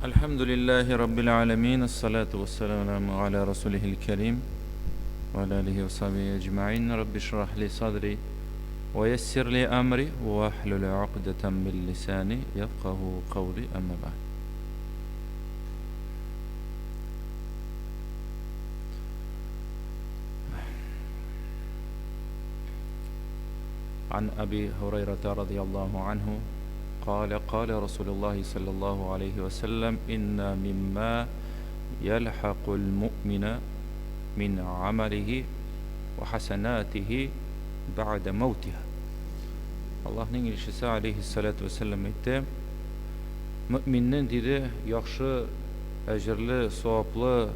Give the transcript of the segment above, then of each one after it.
Әлхәмдүлилләһи раббил галәмин, ассалату вассаламу аля расулихил кәрим ва аля алихи ва сахбихи әҗмәин. Рабби шрах ли садри ва яссир ли амри ва ахлул уқдатан мин лисани яфкаху каули. Амма бa'д. عن أبي هريرة رضي الله عنه قال قال رسول الله صلى الله عليه وسلم إن مما يلحق المؤمن من عمله وحسناته بعد موتها. Аллаһның илчесе алейхиссалату вассалам әйтте, мөминнең диде, яхшы, әҗерле, саваплы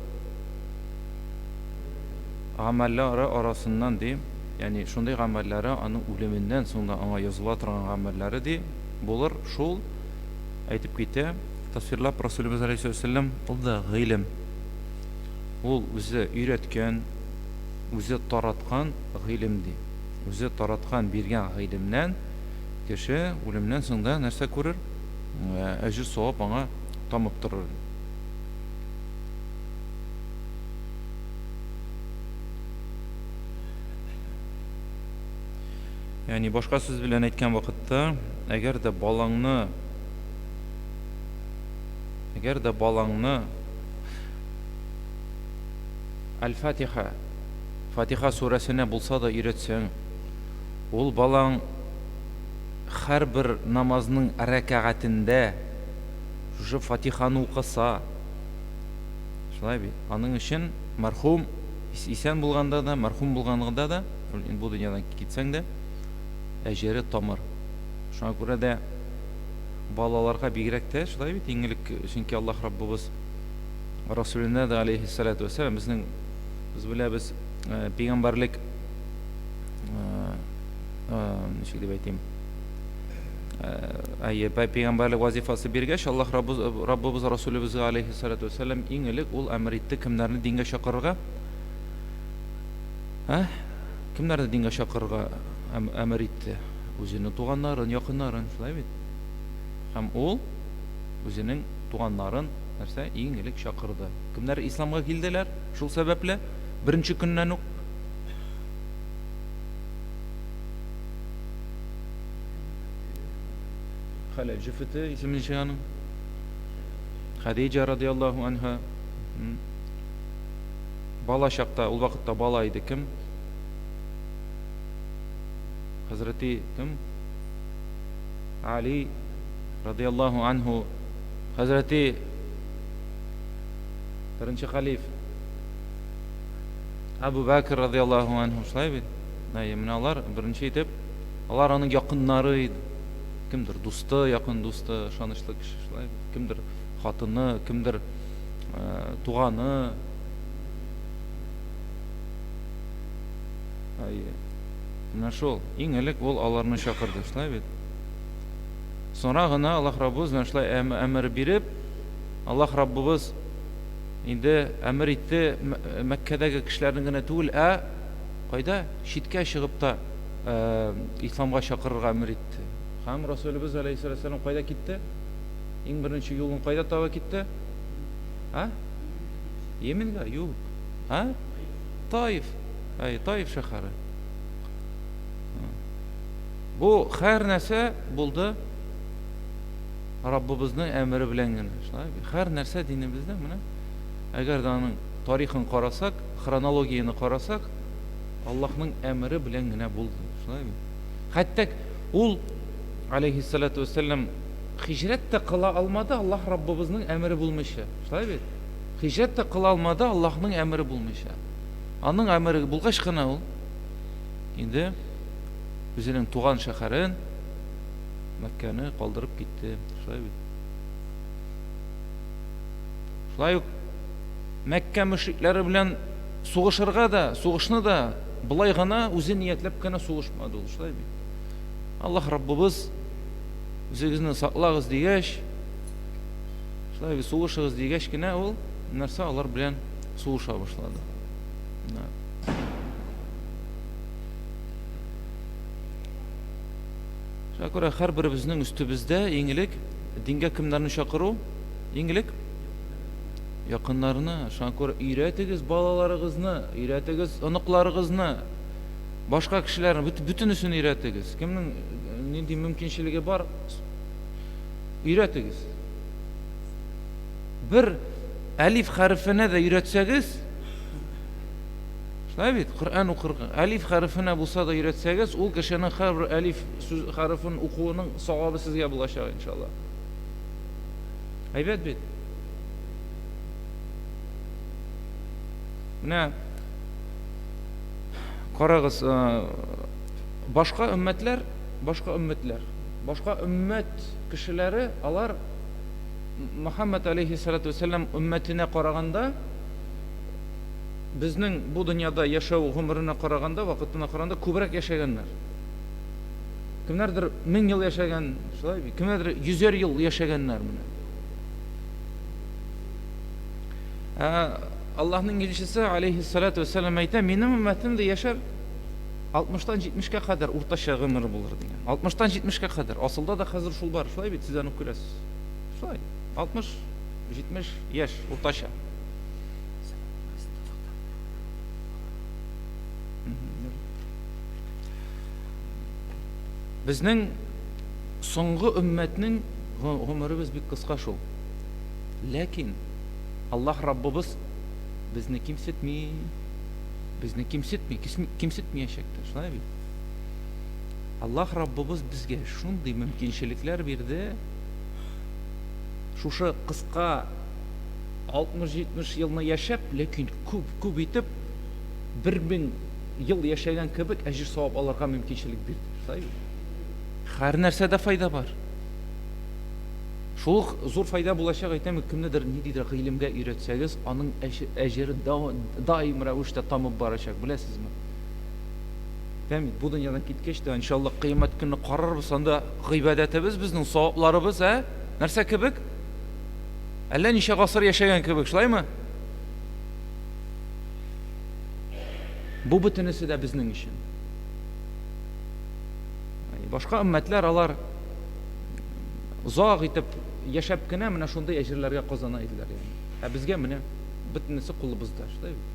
гамәлләре арасыннан ди, ягъни шундый гамәлләре аның үлеменнән соң да аңа языла торган гамәлләре ди, булыр шул, әйтеп китә, тасвирлап Расулебез алейһиссәлам, ул да гыйлем. Ул үзе өйрәткән, үзе тараткан гыйлем ди. Үзе тараткан, биргән гыйлемнән кеше үлемнән соң да нәрсә күрер? Әҗер савап аңа тамып торыр. Ягъни башка сүз белән әйткән вакытта, әгәр дә балаңны әгәр дә балаңны Аль-Фатиха Фатиха сүрәсенә булса да өйрәтсәң, ул балаң һәрбер намазның рәкәгатендә шушы Фатиханы укыса, шулай бит. Аның өчен мәрхүм исән булганда да, мәрхүм булганда да, бу дөньядан китсәң дә, әҗере тамыр. Шуңа күрә дә балаларга бигрәк тә шулай бит, иң элек, чөнки Аллаһ Раббыбыз Расуленә дә алейхиссалату вассалам безнең без беләбез пәйгамбәрлек ничек дип әйтим әйе пәйгамбәрлек вазифасы биргәч Аллаһ Раббыбыз Расулебезгә алейхиссалату вассалам иң элек ул әмер итте кемнәрне дингә чакырырга? Ә? Кемнәрне дингә чакырырга әмер итте? Үзенең туганнарын, якыннарын, шулай бит? Һәм ул үзенең туганнарын нәрсә иң элек чакырды. Кемнәр исламга килделәр? Шул сәбәпле беренче көннән үк Хәләл җефете исеме ничек аның? Хадиҗа радиаллаһу анха. Бала чакта, ул вакытта бала иде кем? Хәзрәти кем? Али радиаллаһу анху. Хәзрәти беренче халиф Абу Бәкр радиаллаһу анху, шулай бит? Әйе, менә алар беренче итеп, алар аның якыннары иде. Кемдер дусты, якын дусты, ышанычлы кеше, шулай бит? Кемдер хатыны, кемдер туганы. Әйе. Менә шул. Иң элек ул аларны чакырды, шулай бит? Соңра гына Аллаһ Раббыбыз менә шулай әмер биреп, Аллаһ Раббыбыз инде әмер итте Мәккәдәге кешеләрне генә түгел, ә кайда? Читкә чыгып та исламга чакырырга әмер итте. Һәм Расулебез алейһиссалам кайда китте? Иң беренче юлын кайда таба китте? А? Йеменгә? Юк. А? Таиф. Әй, Таиф шәһәре. Бу һәр нәрсә булды Раббыбызның әмере белән генә. Шулай бит. Һәр нәрсә динебездә менә әгәр дә аның тарихын карасак, хронологияне карасак, Аллаһның әмере белән генә булды. Шулай бит. Хәтта ул алейхиссалату вассалам хиҗрәт тә кыла алмады Аллаһ Раббыбызның әмере булмыйча. Шулай бит? Хиҗрәт тә кыла алмады Аллаһның әмере булмыйча. Аның әмере булгач кына ул инде үзенең туган шәһәрен Мәккәне калдырып китте. Шулай бит? Шулай ук Мәккә мөшрикләре белән сугышырга да, сугышны да былай гына үзе ниятләп кенә сугышмады ул, шулай бит? Аллаһ Раббыбыз үзегезне саклагыз дигәч, шулай бит, сугышыгыз дигәч кенә ул нәрсә алар белән сугыша башлады. Шуңа күрә һәрберебезнең өстебездә иң элек дингә кемнәрне чакыру? Иң элек якыннарына. Шуңа күрә өйрәтегез балаларыгызны, өйрәтегез оныкларыгызны, башка кешеләрне, бөтенесен өйрәтегез. Кемнең нинди мөмкинчелеге бар, өйрәтегез. Бер әлиф хәрефенә дә өйрәтсәгез, шулай бит, Коръән укырга, әлиф хәрефенә булса да өйрәтсәгез, ул кешенең һәрбер әлиф сүз хәрефен укуының савабы сезгә булачак, иншалла. Әйбәт бит. Менә карагыз, башка өммәтләр, башка өммәтләр, башка өммәт кешеләре, алар Мөхәммәд алейһиссалату вәссәлам өммәтенә караганда, безнең бу дөньяда яшәү гомеренә караганда, вакытына караганда күбрәк яшәгәннәр. Кемнәрдер 1000 ел яшәгән, шулай бит? Кемнәрдер йөзәр ел яшәгәннәр менә. Ә Аллаһның илчесе алейһиссалату вәссәлам әйтә, минем өммәтем дә яшәр 60-тан 70-кә кадәр уртача гомер булыр дигән. 60-тан 70-кә кадәр. Асылда да хәзер шул бар, шулай бит, сез аны күрәсез. Шулай. 60-70 яшь уртача. Безнең соңгы өммәтнең гомеребез бик кыска шул. Ләкин Аллаһ Раббыбыз безне кимсетми. Безне кимсетми, кимсетмиячәк тә, шулай бит? Аллаһ Раббыбыз безгә шундый мөмкинчелекләр бирде. Шушы кыска 60-70 елны яшәп, ләкин күп-күп итеп 1000 ел яшәгән кебек әҗер савап алырга мөмкинчелек бирде. Шулай бит? Һәр нәрсәдә файда бар. Шул ук зур файда булачак, әйтәм, кемнедер ниндидер гыйлемгә өйрәтсәгез, аның әҗере даим рәвештә тамып барачак, беләсезме? Әйтәм бит, бу дөньядан киткәч тә, иншалла, кыямәт көнне карарбыз, анда гыйбадәтебез безнең, савапларыбыз, ә? Нәрсә кебек? Әллә ничә гасыр яшәгән кебек, шулаймы? Бу бөтенесе дә безнең өчен. Башка өммәтләр алар озак итеп яшәп кенә менә шундый әҗерләргә казана иделәр. Ягъни. Ә безгә менә бөтенесе кулыбызда, шулай бит?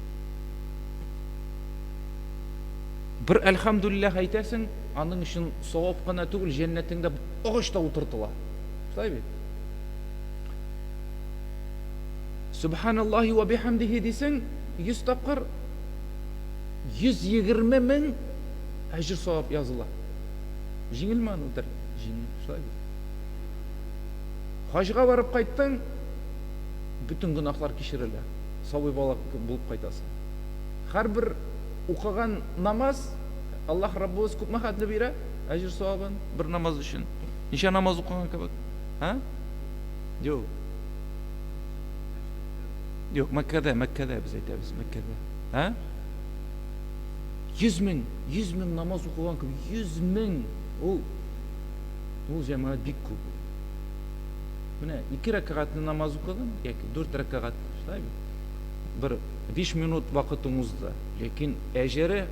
Бер әлхәмдүлилләһ әйтәсең, аның өчен савап кына түгел, җәннәтеңдә агач та утыртыла. Шулай бит? Субханаллаһи ва бихамдихи дисең, 100 тапкыр 120 мең әҗер савап языла. Җиңелме аны үтәргә? Җиңел, шулай бит. Хаҗга барып кайттың, бөтен гөнаһлар кичерелә. Сабый бала булып кайтасың. Һәрбер укыган намаз Аллаһ Раббыбыз күпме хәтле бирә әҗер савабын бер намаз өчен? Ничә намаз укыган кебек? Һа? Юк. Юк, Мәккәдә, Мәккәдә без әйтәбез, Мәккәдә. Һа? 100 мең, 100 мең намаз укыган кебек, 100 мең. Ул ул җәмәгать бик күп. Менә ике рәкәгатьле намаз укыдың, яки дүрт рәкәгать, шулай бит? Бер 5 минут вакытың узды, ләкин әҗере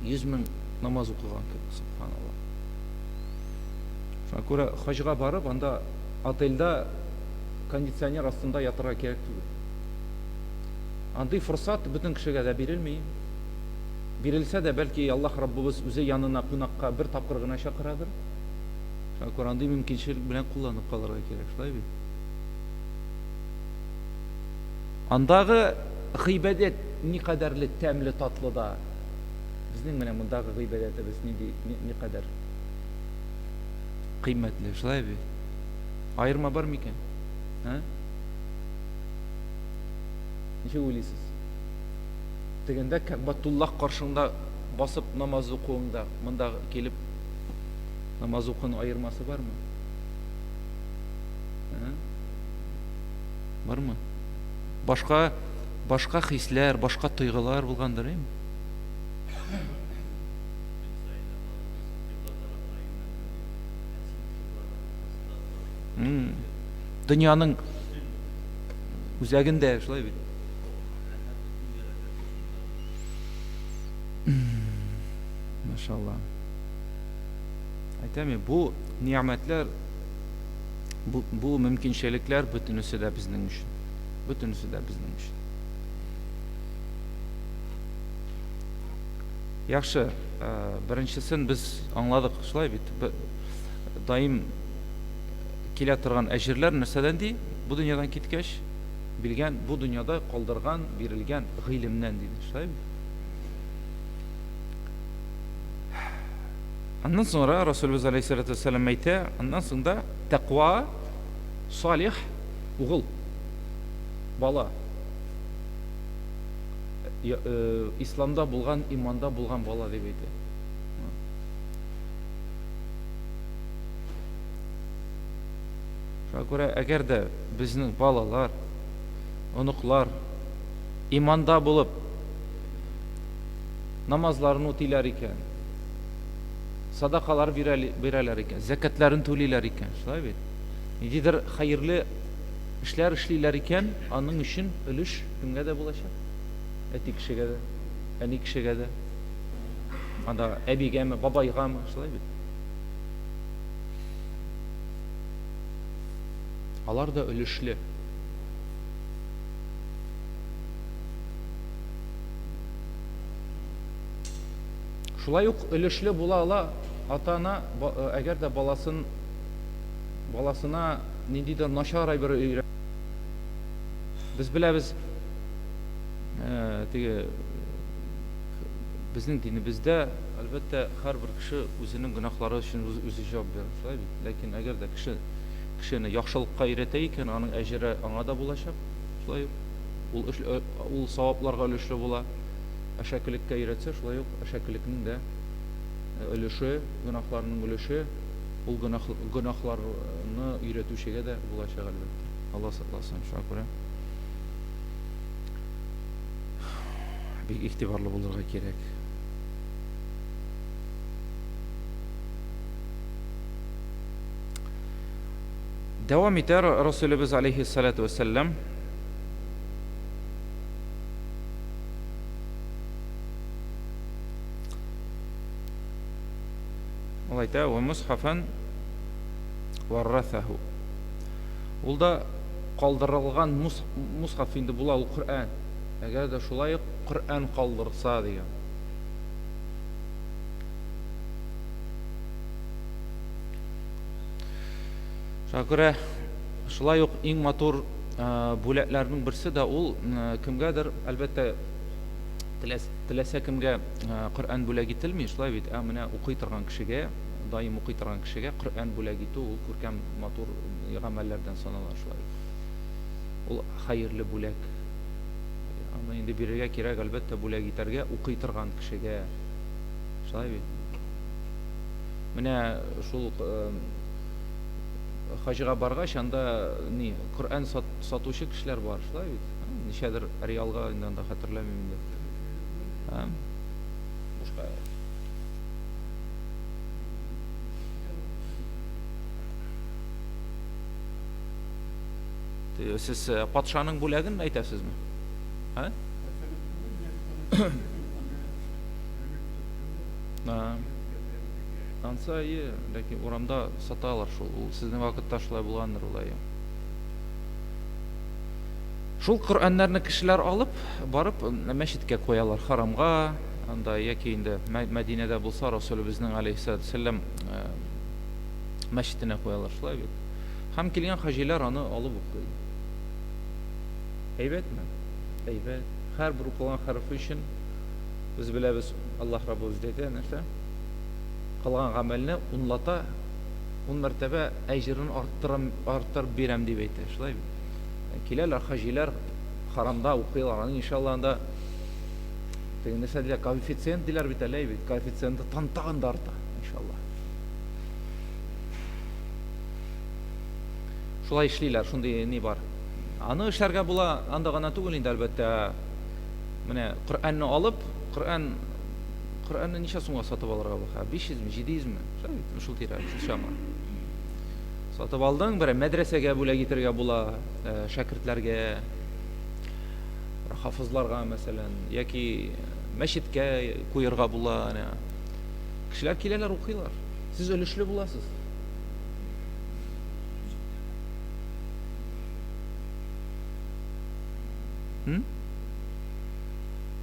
100 мең намаз укыган кебек, субханаллаһ. Шуңа күрә хаҗга барып, анда отельдә кондиционер астында ятырга кирәк түгел. Андый форсат бөтен кешегә дә бирелми. Бирелсә дә, бәлки Аллаһ Раббыбыз үзе янына кунакка бер тапкыр гына чакырадыр. Шуңа күрә андый мөмкинчелек белән кулланып калырга кирәк, шулай бит? Андагы гыйбадәт никадәрле тәмле татлы да, безнең менә мондагы гыйбадәтебез нинди никадәр кыйммәтле, шулай бит? Аерма бар микән? Ә? Ничек уйлыйсыз? Тегендә Кәгъбәтуллаһ каршында басып намаз укуыңда, монда килеп намаз укуның аермасы бармы? Ә? Бармы? Башка башка хисләр, башка тойгылар булгандыр, әйме? Дөньяның үзәгендә, шулай бит. Машалла. Әйтәм, бу ни'мәтләр Бу, бу мөмкинчелекләр бөтенесе дә безнең өчен. Бөтенесе дә безнең өчен. Яхшы, беренчесен без аңладык, шулай бит. Даим килә торган әҗерләр нәрсәдән ди? Бу дөньядан киткәч, билгән, бу дөньяда калдырган, бирелгән гыйлемнән диде, шулай бит? Аннан соңра Расулыбыз алейһиссалату вассалам әйтә, аннан соң да тәкъва, салих угыл, бала. Исламда булган, иманда булган бала дип әйтә. Шуңа күрә, әгәр дә безнең балалар, оныклар иманда булып, намазларын үтиләр икән, садакалар бирәләр икән, зәкәтләрен түлиләр икән, шулай бит? Ниндидер хәерле эшләр эшлиләр икән, аның өчен өлеш кемгә дә булачак? Әти кешегә дә, әни кешегә дә. Анда әбигәме, бабайгамы, шулай бит? Алар да өлешле. Шулай ук өлешле була ала ата-ана, әгәр дә баласын баласына ниндидер начар әйбер өйрәт. Без беләбез, теге безнең динебездә, әлбәттә, һәрбер кеше үзенең гөнаһлары өчен үзе җавап бирә, шулай бит? Ләкин әгәр дә кеше кешене яхшылыкка өйрәтә икән, аның әҗере аңа да булачак, шулай ук. Ул ул савапларга өлешле була. Әшәкелеккә өйрәтсә, шулай ук әшәкелекнең дә өлеше, гөнаһларның өлеше ул гөнаһ гөнаһларны өйрәтүчегә дә булачак, әлбәттә. Алла сакласын, шуңа күрә бик игътибарлы булырга кирәк. Дәвам итә Расулебез алейхиссалату вассалам. Ул әйтә, "Ва мусхафан варрасаху". Ул да калдырылган мусхаф инде була ул Коръән. Әгәр дә шулай ук Коръән калдырса дигән. Шуңа күрә шулай ук иң матур бүләкләрнең берсе дә ул кемгәдер, әлбәттә, теләсә кемгә Коръән бүләк ителми, шулай бит, ә менә укый торган кешегә, даим укый торган кешегә Коръән бүләк итү ул күркәм матур гамәлләрдән санала, шулай бит. Ул хәерле бүләк. Аны инде бирергә кирәк, әлбәттә, бүләк итәргә укый торган кешегә. Шулай бит. Менә шул хаҗга баргач, анда ни, Коръән сатучы кешеләр бар, шулай бит? Ничәдер реалга инде анда хәтерләмим инде. Ә? Бушка. Сез патшаның бүләген әйтәсезме? Ә? Ансы әйе, ләкин урамда саталар шул. Ул сезнең вакытта шулай булгандыр ул әйе. Шул Коръәннәрне кешеләр алып, барып мәчеткә куялар, харамга, анда яки инде Мәдинәдә булса, Расулебезнең алейһиссалату вәссәлам мәчетенә куялар, шулай бит. Һәм килгән хаҗиләр аны алып укый. Әйбәтме? Әйбәт. Һәрбер укылган хәрефе өчен без беләбез, Аллаһ Раббыбыз әйтә, нәрсә? Кылган гамәлне унлата, ун мәртәбә әҗерен арттырам, арттырып бирәм дип әйтә. Шулай бит. Киләләр хаҗиләр, харамда укыйлар. Аны иншалла анда теге нәрсә диләр, коэффициент диләр бит әле, бит. Коэффициенты тагын да арта, иншалла. Шулай эшлиләр, шундый ни бар. Аны эшләргә була, анда гына түгел инде, әлбәттә. Менә Коръәнне алып, Коръән Коръәнне ничә сумга сатып алырга була? 500 ме, 700 ме? Шулай бит, шул тирә, шул чама. Сатып алдың, бер мәдрәсәгә бүләк итәргә була, шәкертләргә, хафизларга, мәсәлән, яки мәчеткә куерга була. Әнә. Кешеләр киләләр, укыйлар. Сез өлешле буласыз.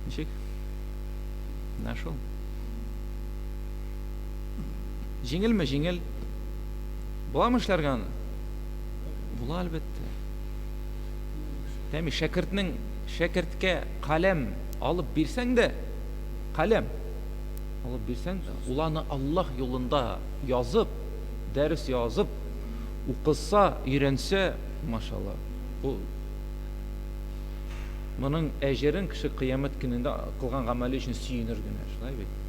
Ничек? Менә шул. Җиңелме? Җиңел. Буламы эшләргә аны? Була, әлбәттә. Тәми шәкертнең шәкерткә каләм алып бирсәң дә, каләм алып бирсәң дә, ул аны Аллаһ юлында язып, дәрес язып, укыса, өйрәнсә, машалла. Бу моның әҗерен кеше кыямәт көнендә кылган гамәле өчен сөенер генә, шулай бит?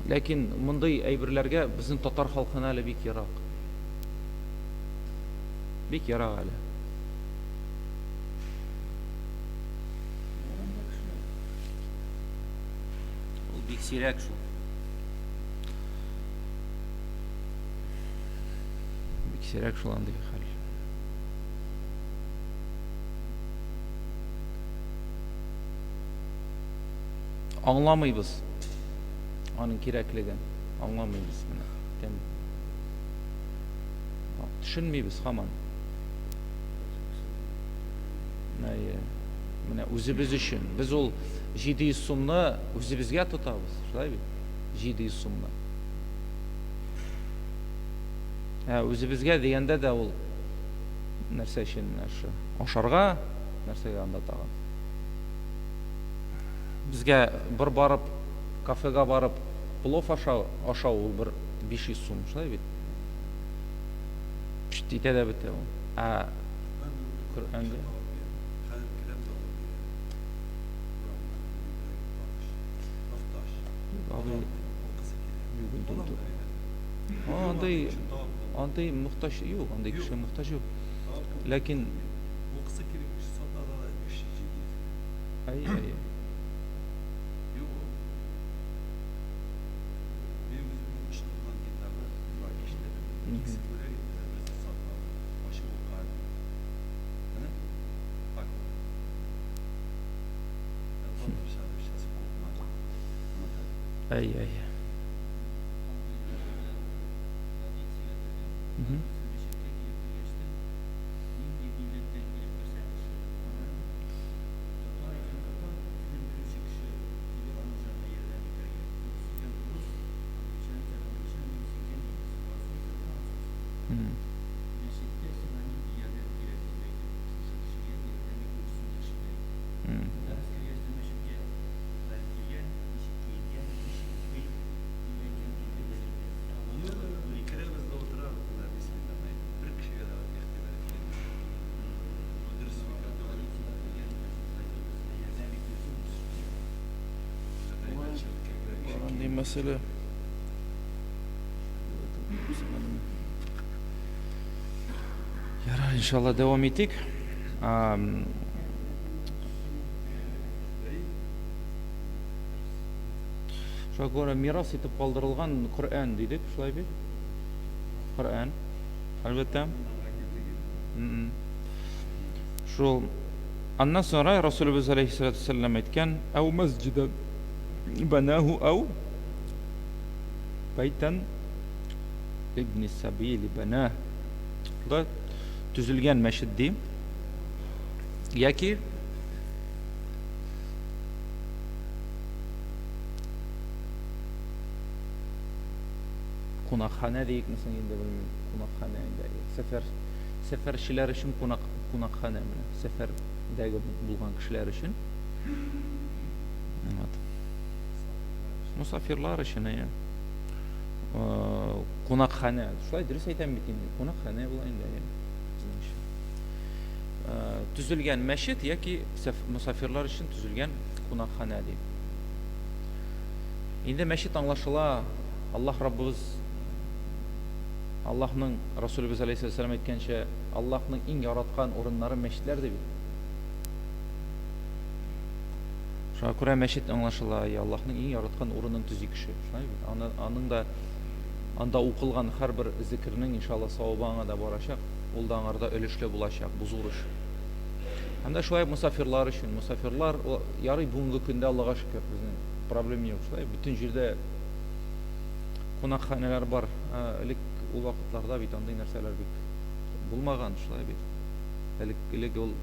Ләкин мондый әйберләргә безнең татар халкына әле бик ерак. Бик ерак әле. Ул бик сирәк шул. Бик сирәк шул андый хәл. Аңламыйбыз аның кирәклеген. Аңламыйбыз менә. Тәм. Төшенмибез һаман. Әйе. Менә үзебез өчен. Без ул 700 сумны үзебезгә тотабыз. Шулай бит? 700 сумны. Ә үзебезгә дигәндә дә ул нәрсә өчен нәрсә? Ашарга, нәрсәгә анда тагын? Безгә бер барып, кафега барып, плов ашау, ашау ул бер 500 сум, шулай бит? Пшт итә дә бетә ул. Ә Коръәнгә Андый андый мохтаҗ юк, андый кеше мохтаҗ юк. Ләкин укысы кирәк кеше сата да 500-700. Әй, әй. Юк ул. Мин үземнең ычкынган китабы бар ишетәдем. Икесе бүләк иттеләр, берсе сатып алдым. Ачып укыган. Менә факт. Татарча, русчасы куркмадым. Әй, әй. Мгм. Андый мәсьәлә. Ярар, иншалла, дәвам итик. Шуңа күрә мирас итеп калдырылган Коръән дидек, шулай бит? Коръән. Әлбәттә. Шул аннан соңра Расулыбыз алейхиссалату вассалам әйткән, "Ау масҗидан банаху ау байтан ибн сабили банах." Да төзелгән мәчет ди. Яки кунакханә диекме соң инде белмим кунакханә инде сәфәр сәфәрчеләр өчен кунак кунакханә менә сәфәрдәге булган кешеләр өчен вот мусафирлар өчен әйе э, кунакханә шулай дөрес әйтәм бит инде кунакханә була инде әйе э, төзелгән мәчет яки мусафирлар өчен төзелгән кунакханә ди. Инде мәчет аңлашыла, Аллаһ Раббыбыз Аллаһның Расулыбыз алейһиссалам әйткәнчә, Аллаһның иң яраткан урыннары мәчетләр ди бит. Шуңа күрә мәчет аңлашыла, я Аллаһның иң яраткан урынын төзи кеше. Шулай бит. Аны, аның да анда укылган һәрбер зикернең иншалла савабы аңа да барачак. Ул да аңарда өлешле булачак. Бу зур эш. Һәм дә шулай мусафирлар өчен, мусафирлар, ярый бүгенге көндә Аллага шөкер, безнең проблем юк, шулай бөтен җирдә кунакханәләр бар. Элек ул вакытларда бит андый нәрсәләр бик булмаган, шулай бит. Элек элек ул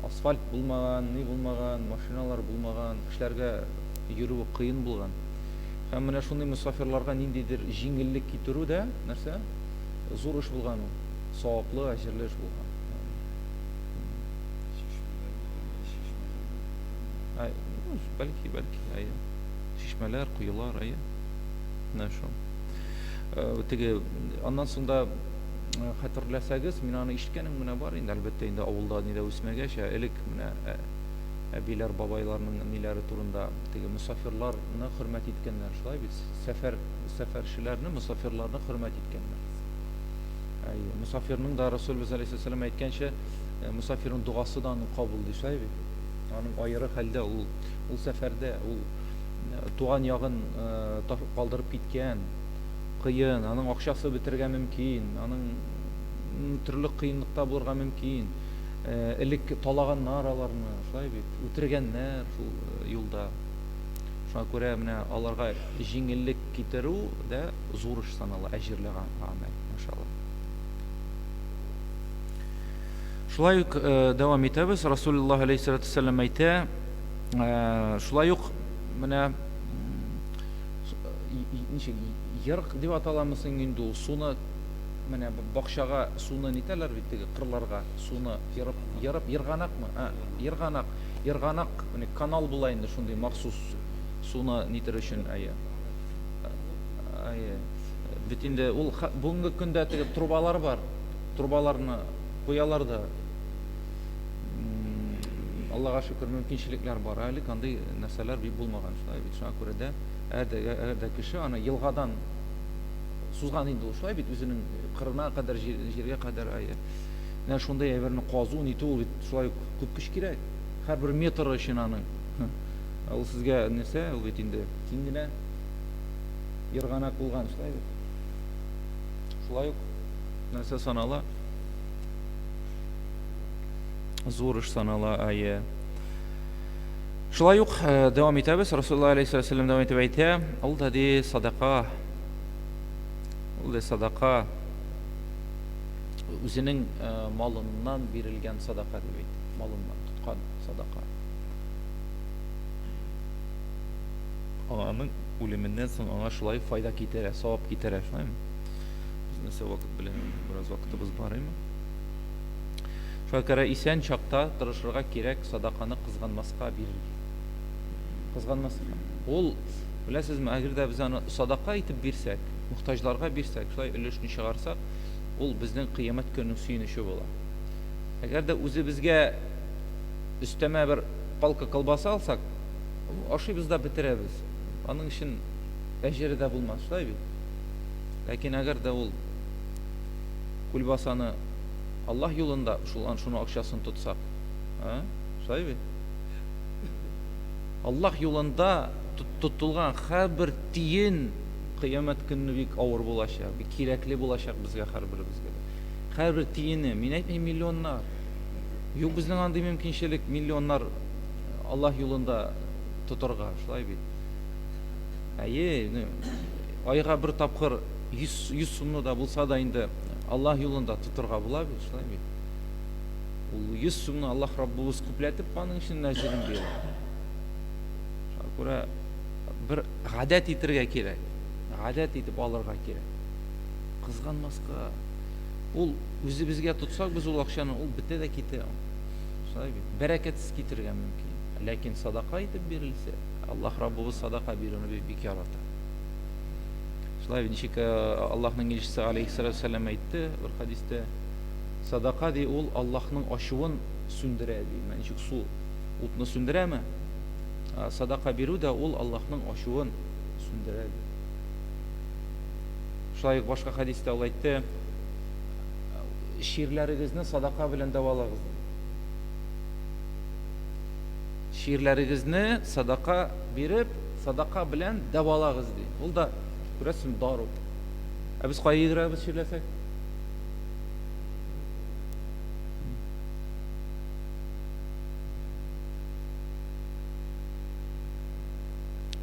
асфальт булмаган, ни булмаган, машиналар булмаган, кешеләргә йөрүе кыен булган. Һәм менә шундый мусафирларга ниндидер җиңеллек китерү дә нәрсә? Зур эш булган ул. Саваплы, әҗерле эш булган. Ай, ну, бәлки, бәлки, әйе. Чишмәләр, коелар, әйе. Менә шул. Э, теге, аннан соң да э, хәтерләсәгез, мин аны ишеткәнем генә бар инде, әлбәттә, инде авылда нидә үсмәгәч, ә элек менә э, әбиләр, бабайларның ниләре турында теге мосафирларны хөрмәт иткәннәр, шулай бит? Сәфәр, сәфәрчеләрне, мосафирларны хөрмәт иткәннәр. Әйе, мосафирның да Расулыбыз алейһиссәлам әйткәнчә, э, мосафирның догасы да аның кабул ди, шулай бит? Аның аеры хәлдә ул ул сәфәрдә, ул э, туган ягын э, калдырып киткән, кыен, аның акчасы бетергә мөмкин, аның төрле кыенлыкта булырга мөмкин. Элек талаганнар аларны, шулай бит? Үтергәннәр шул юлда. Шуңа күрә менә аларга җиңеллек китерү дә зур эш санала, әҗерле гамәл, иншалла. Шулай ук э, дәвам итәбез. Расулуллаһ алейһиссалату вассалам әйтә, э, шулай ук менә ничек ерык дип аталамы соң инде ул суны менә бакчага суны нитәләр бит теге кырларга суны ерып ерып ерганакмы ә ерганак ерганак менә канал була инде шундый махсус суны нитер өчен әйе Әйе. Бит инде ул бүгенге көндә теге трубалар бар. Трубаларны куялар да. Аллага шөкер, мөмкинчелекләр бар. Әле андый нәрсәләр бик булмаган. Шулай бит, шуңа күрә дә әгәр дә кеше аны елгадан сузган инде ул шулай бит үзенең кырына кадәр җиргә кадәр әйе. Менә шундый әйберне казу нитү ул бит шулай ук күп көч кирәк. Һәрбер метры өчен аның. Ул сезгә нәрсә, ул бит инде киң генә ерганак булган, шулай бит. Шулай ук нәрсә санала? Зур эш санала, әйе. Шулай ук э, дәвам итәбез. Расулуллаһ алейһиссалам дәвам итеп әйтә, ул да ди садака. Ул да садака үзенең э, малыннан бирелгән садака дип әйтә. Малыннан тоткан садака. Аның үлеменнән соң аңа шулай файда китерә, савап китерә, шулаймы? Без нәрсә вакыт белән бераз вакытыбыз бар име? Шуңа күрә исән чакта тырышырга кирәк садаканы кызганмаска бирергә. Кызганмаска. Ул, беләсезме, әгәр дә без аны садака итеп бирсәк, мохтаҗларга бирсәк, шулай өлешне чыгарсак, ул безнең кыямәт көненең сөенече була. Әгәр дә үзебезгә өстәмә бер палка колбаса алсак, Ашыйбыз да бетерәбез. Аның өчен әҗере дә булмас, шулай бит? Ләкин әгәр дә ул кульбасаны Аллаһ юлында шул шуны акчасын тотсак, а? Шулай бит? Аллаһ юлында тотылган һәрбер тиен кыямәт көнне бик авыр булачак, бик кирәкле булачак безгә һәрберебезгә. Һәрбер тиене, мин әйтмим миллионнар. Юк безнең андый мөмкинчелек миллионнар Аллаһ юлында тотарга, шулай бит. Әйе, айга бер тапкыр 100, 100 сумны да булса да инде Аллаһ юлында тотарга була бит, шулай бит. Ул 100 сумны Аллаһ Раббыбыз күпләтеп аның өчен әҗерен бирә. Шуңа күрә бер гадәт итергә кирәк. Гадәт итеп алырга кирәк. Кызганмаска. Ул үзебезгә тотсак без ул акчаны, ул бетә дә китә. Шулай бит. Бәрәкәтсез китергә мөмкин. Ләкин садака итеп бирелсә, Аллаһ Раббыбыз садака бирүне бик, бик ярата. Шулай бит, ничек э, Аллаһның илчесе алейхиссалату вассалам әйтте бер хадистә, садака ди ул Аллаһның ачуын сүндерә ди. Менә ничек су утны сүндерәме? Садака бирү дә ул Аллаһның ачуын сүндерә ди. Шулай ук башка хадистә ул әйтте, чирләрегезне садака белән дәвалагыз. Чирләрегезне садака биреп, садака белән дәвалагыз ди. Ул да, күрәсең, дару. Ә без кая йөгерәбез чирләсәк?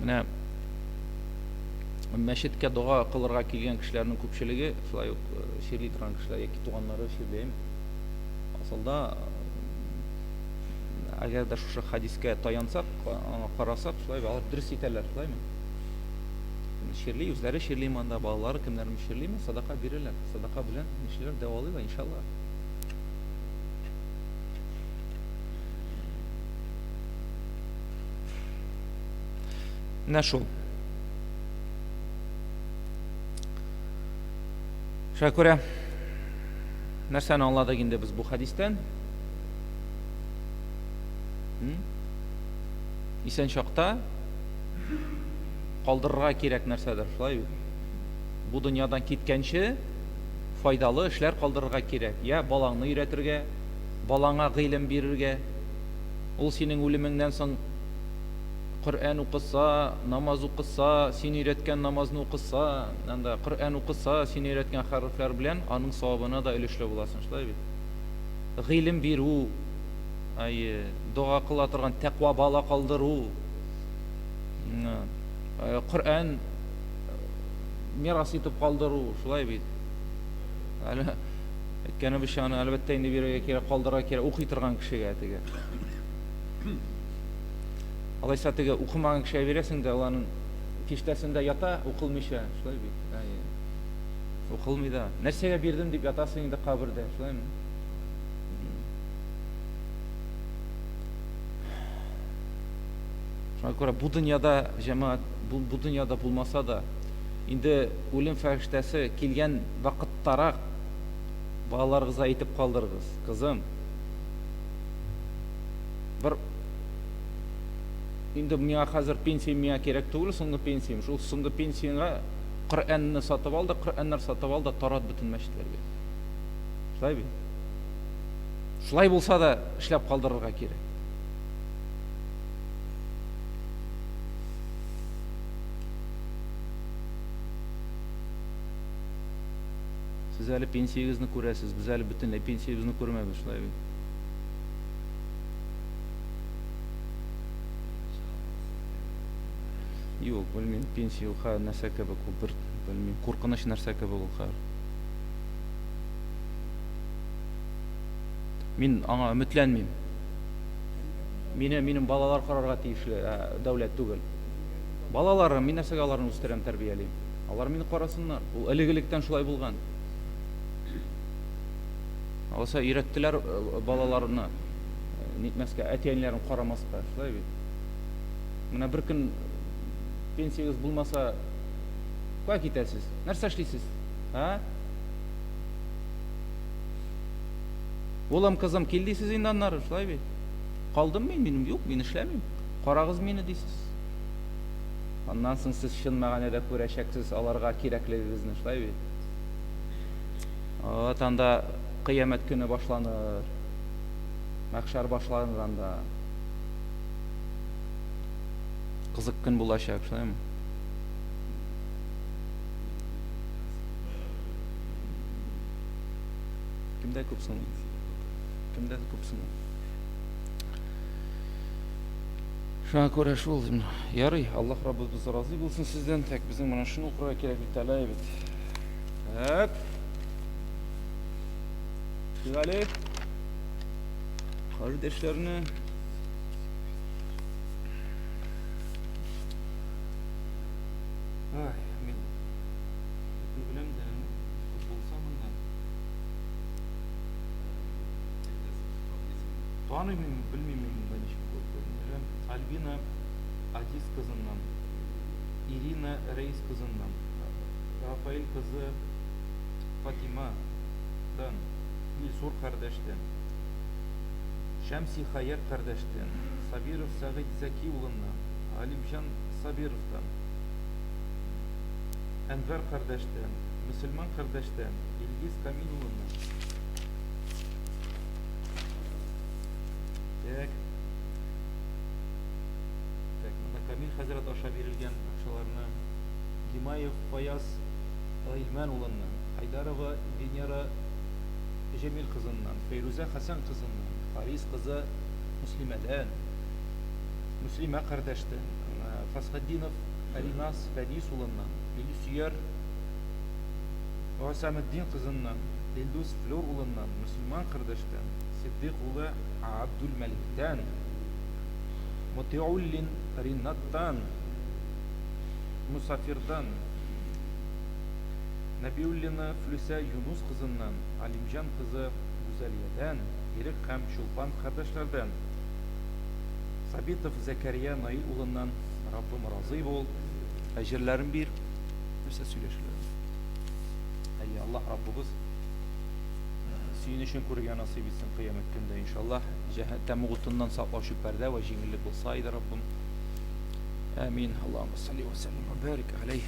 Менә мәчеткә дога кылырга килгән кешеләрнең күпчелеге шулай ук э, чирли торган кешеләр яки туганнары чирләйме? Асылда әгәр дә шушы хадискә таянсак, аңа карасак, шулай алар дөрес итәләр, шулаймы? Чирли, үзләре чирли монда, балалары кемнәрме чирлиме, садака бирәләр. Садака белән нишлиләр, дәвалыйлар, иншалла. Менә шул. Шуңа күрә нәрсәне аңладык инде без бу хәдистән? Исән чакта калдырырга кирәк нәрсәдер, шулай бит? Бу дөньядан киткәнче файдалы эшләр калдырырга кирәк. Я балаңны өйрәтергә, балаңа гыйлем бирергә. Ул синең үлемеңнән соң Коръән укыса, намаз укыса, син өйрәткән намазны укыса, анда Коръән укыса, син өйрәткән хәрефләр белән аның савабына да өлешле буласың, шулай бит? Гыйлем бирү, әйе, дога кыла торган тәкъва бала калдыру, э, Коръән э, мирас итеп калдыру, шулай бит? Әле әйткәнебезчә, аны әлбәттә инде бирергә кирәк, калдырырга кирәк укый торган кешегә теге. Алайса теге укымаган кешегә бирәсең дә, ул аның киштәсендә ята, укылмыйча, шулай бит. Әйе. Укылмый да. Нәрсәгә бирдем дип ятасың инде кабердә, шулаймы? Шуңа күрә бу дөньяда җәмәгать, бу, бу дөньяда булмаса да, инде үлем фәрештәсе килгән вакыттарак балаларыгызга әйтеп калдырыгыз, кызым, бер инде миңа хәзер пенсия миңа кирәк түгел, соңгы пенсиям. Шул соңгы пенсияңа Коръәнне сатып ал да, Коръәннәр сатып ал да тарат бөтен мәчетләргә. Шулай бит? Шулай булса да эшләп калдырырга кирәк. Сез әле пенсиягезне күрәсез, без әле бөтенләй пенсиябезне күрмәбез, шулай бит? Юк, белмим, пенсия ул хәзер нәрсә кебек ул, бер, белмим, куркыныч нәрсә кебек ул хәзер. Мин аңа өметләнмим. Мине минем балалар карарга тиешле, ә дәүләт түгел. Балаларым, мин нәрсәгә аларны үстерәм, тәрбиялим? Алар мине карасыннар. Ул элек-электән шулай булган. Алайса өйрәттеләр э, балаларны э, нитмәскә, әти-әниләрен карамаска, шулай бит. Менә бер көн пенсиягез булмаса, кая китәсез? Нәрсә эшлисез? А? Улым, кызым, кил дисез инде аннары, шулай бит. Калдым мин, минем юк, мин эшләмим. Карагыз мине дисез. Аннан соң сез чын мәгънәдә күрәчәксез аларга кирәклегегезне, шулай бит. Вот анда кыямәт көне башланыр. Мәхшәр башланыр анда. Кызык көн булачак, шулаймы? Кемдә күп соң? Кемдә күп соң? Шуңа күрә шул, ярый, Аллаһ Раббыбыз разый булсын сездән. Так, безнең менә шуны укырга кирәк бит әле бит. Так. Шигали. Кардәшләрне Ай, мин беләм дә, күп булса монда. Таныйм, белмим мин монда ничек булып. Альбина Адис кызыннан, Ирина Рәис кызыннан, Рафаэль кызы Фатимадан, Илсур кардәштән, Шәмси Хаят кардәштән, Сабиров Сәгыйть Зәки улыннан, Галимҗан Сабировтан, Әнвәр кардәштән, Мөселман кардәштән, Илгиз Камил улыннан. Так. Так, монда Камил хәзрәт аша бирелгән акчаларны Гимаев Фаяз Гыйльмән улыннан, Хайдарова Венера Җәмил кызыннан, Фәйрүзә Хәсән кызыннан, Харис кызы Мөслимәдән, Мөслимә кардәштән, Фәсхетдинов Ринас Фәдис улыннан, Илсөяр Гасаметдин кызыннан, Илдус Флюр улыннан, мөселман кардәштән, Ситдыйк улы Абдулмәликтән, Мотыйуллин Ринаттан, Мосафирдан, Нәбиуллина Флүсә Юнус кызыннан, Алимҗан кызы Гүзәлиядән, Ирек һәм Чулпан кардәшләрдән, Сабитов Зәкәрия Наил улыннан, Раббым разый бул, әҗерләрен бир. Нәрсә сөйләшәләр? Әйе, Аллаһ Раббыбыз сөенечен күрергә насыйп итсен кыямәт көндә, иншаллаһ. Тәмуг утыннан саклаучы пәрдә вә җиңеллек булса иде, Раббым. Амин. Аллаһумма салли ва саллим ва барик алейх.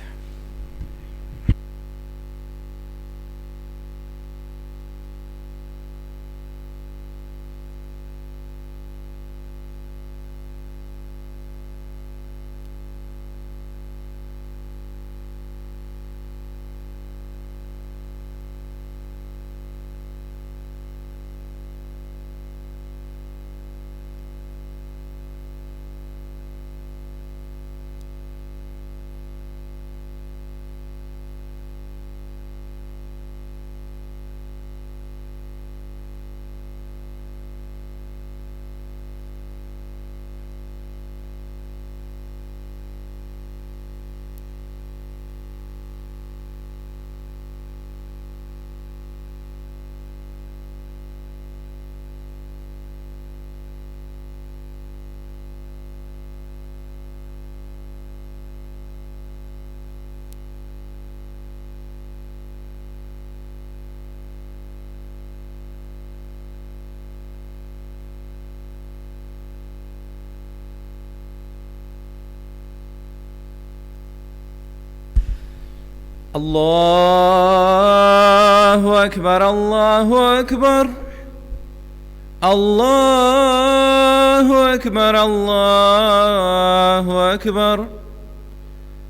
Аллаһу акбар, Аллаһу акбар. Аллаһу акбар, Аллаһу акбар.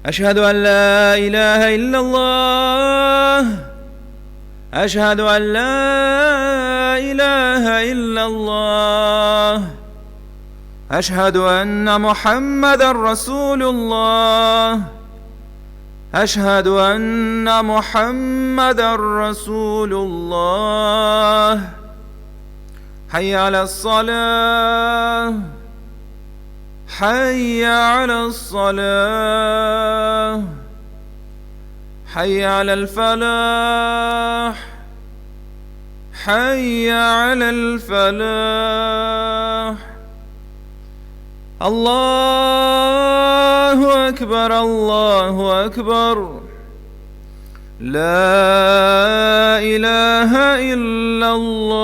Әшһәду ан ла илаһа иллаллаһ. Әшһәду ан ла илаһа иллаллаһ. Әшһәду анна Мухаммадан Расулуллаһ. Әшһәду анна Мухаммадан Расулуллаһ. Хәйя аляс-салах. Хәйя аляс-салах. Хәйя алял-фалах. Хәйя алял-фалах. Аллаһу акбар, Аллаһу акбар. Ла илаһа иллаллаһ.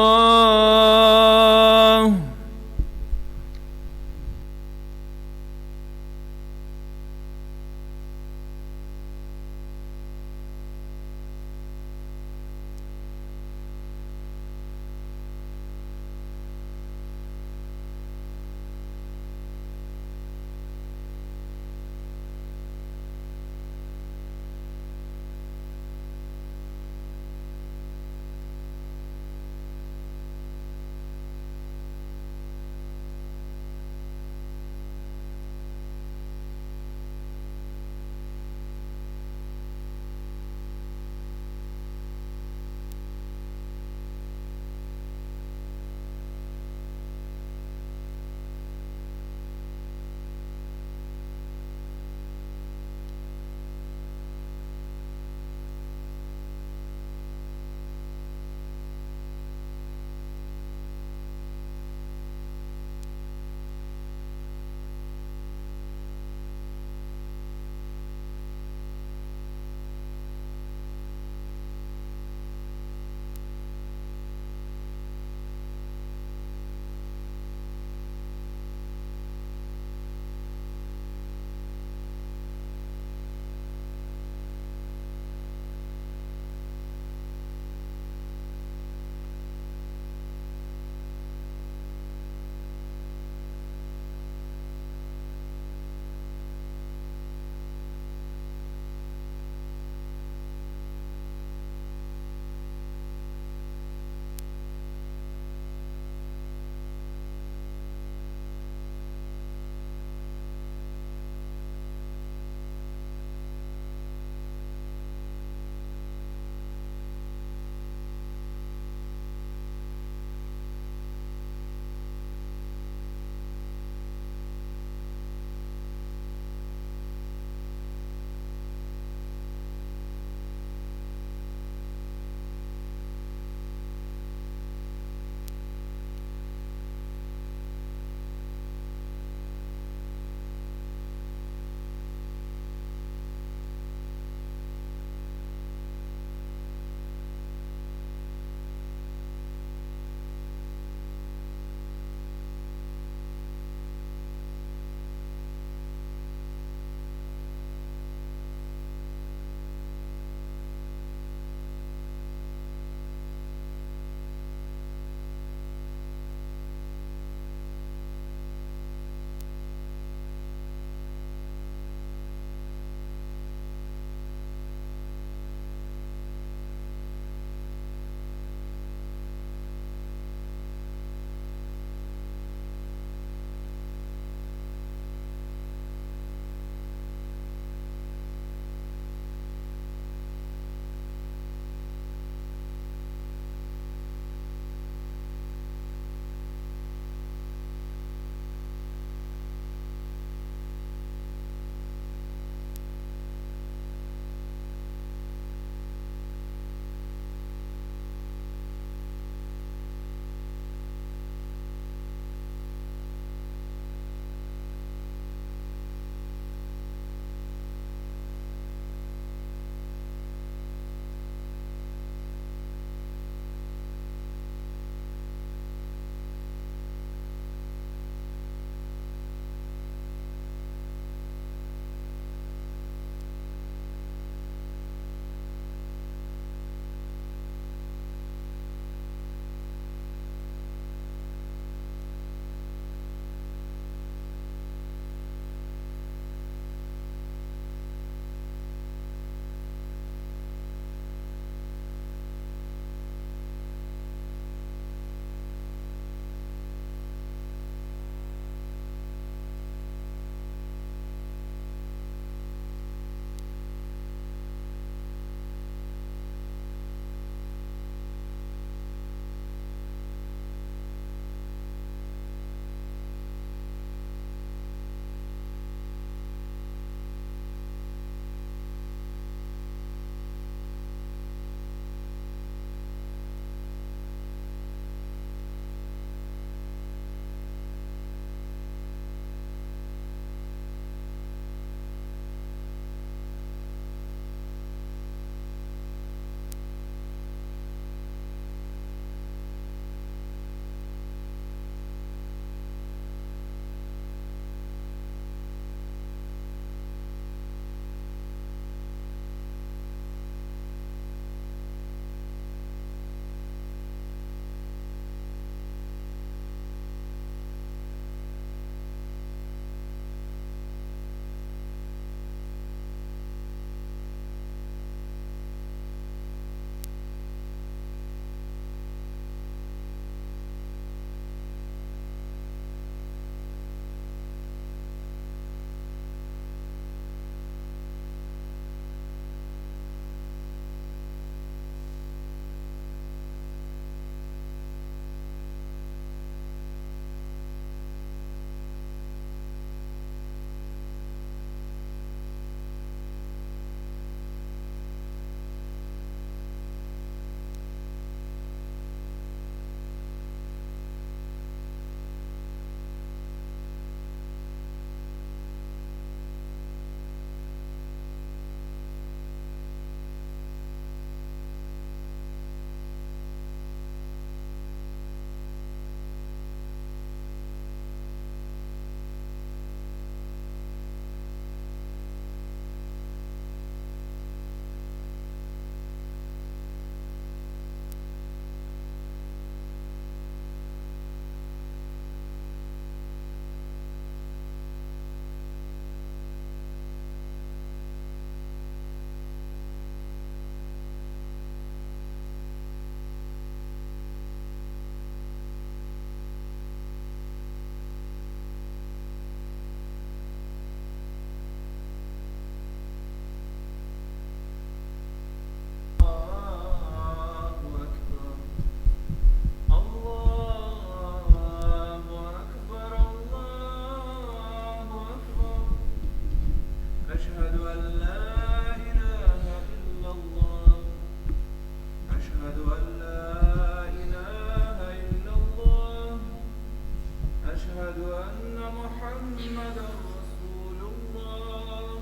أشهد أن محمدا رسول الله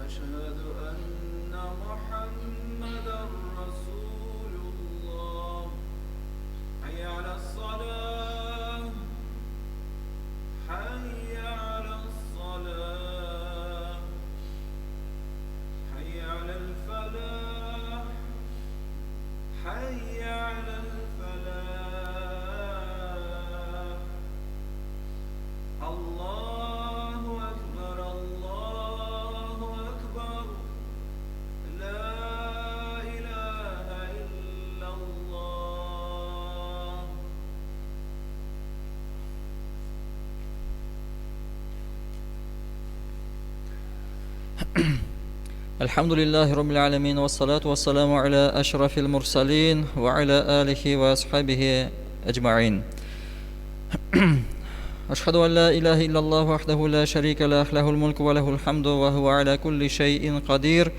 أشهد أن محمدا رسول الله حي على الصلاة حي على الصلاة حي على الفلاح حي على الفلاح الله أكبر الله أكبر لا إله إلا الله الحمد لله رب العالمين والصلاة والسلام على أشرف المرسلين وعلى آله وأصحابه أجمعين أشهد أن لا إله إلا الله وحده لا شريك له له الملك وله الحمد وهو على كل شيء قدير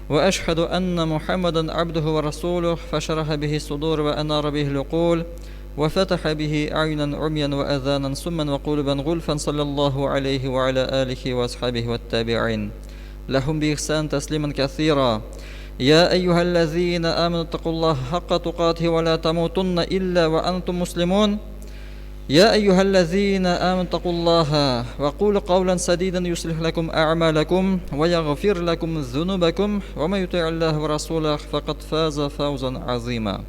وأشهد أن محمدا عبده ورسوله فشرح به الصدور وأنار به العقول وفتح به أعينا عميا وأذانا سما وقلوبا غلفا صلى الله عليه وعلى آله وأصحابه والتابعين لهم بإحسان تسليما كثيرا يا أيها الذين آمنوا اتقوا الله حق تقاته ولا تموتن إلا وأنتم مسلمون يا أيها الذين آمنوا اتقوا الله وقولوا قولا سديدا يصلح لكم أعمالكم ويغفر لكم ذنوبكم ومن يطع الله ورسوله فقد فاز فوزا عظيما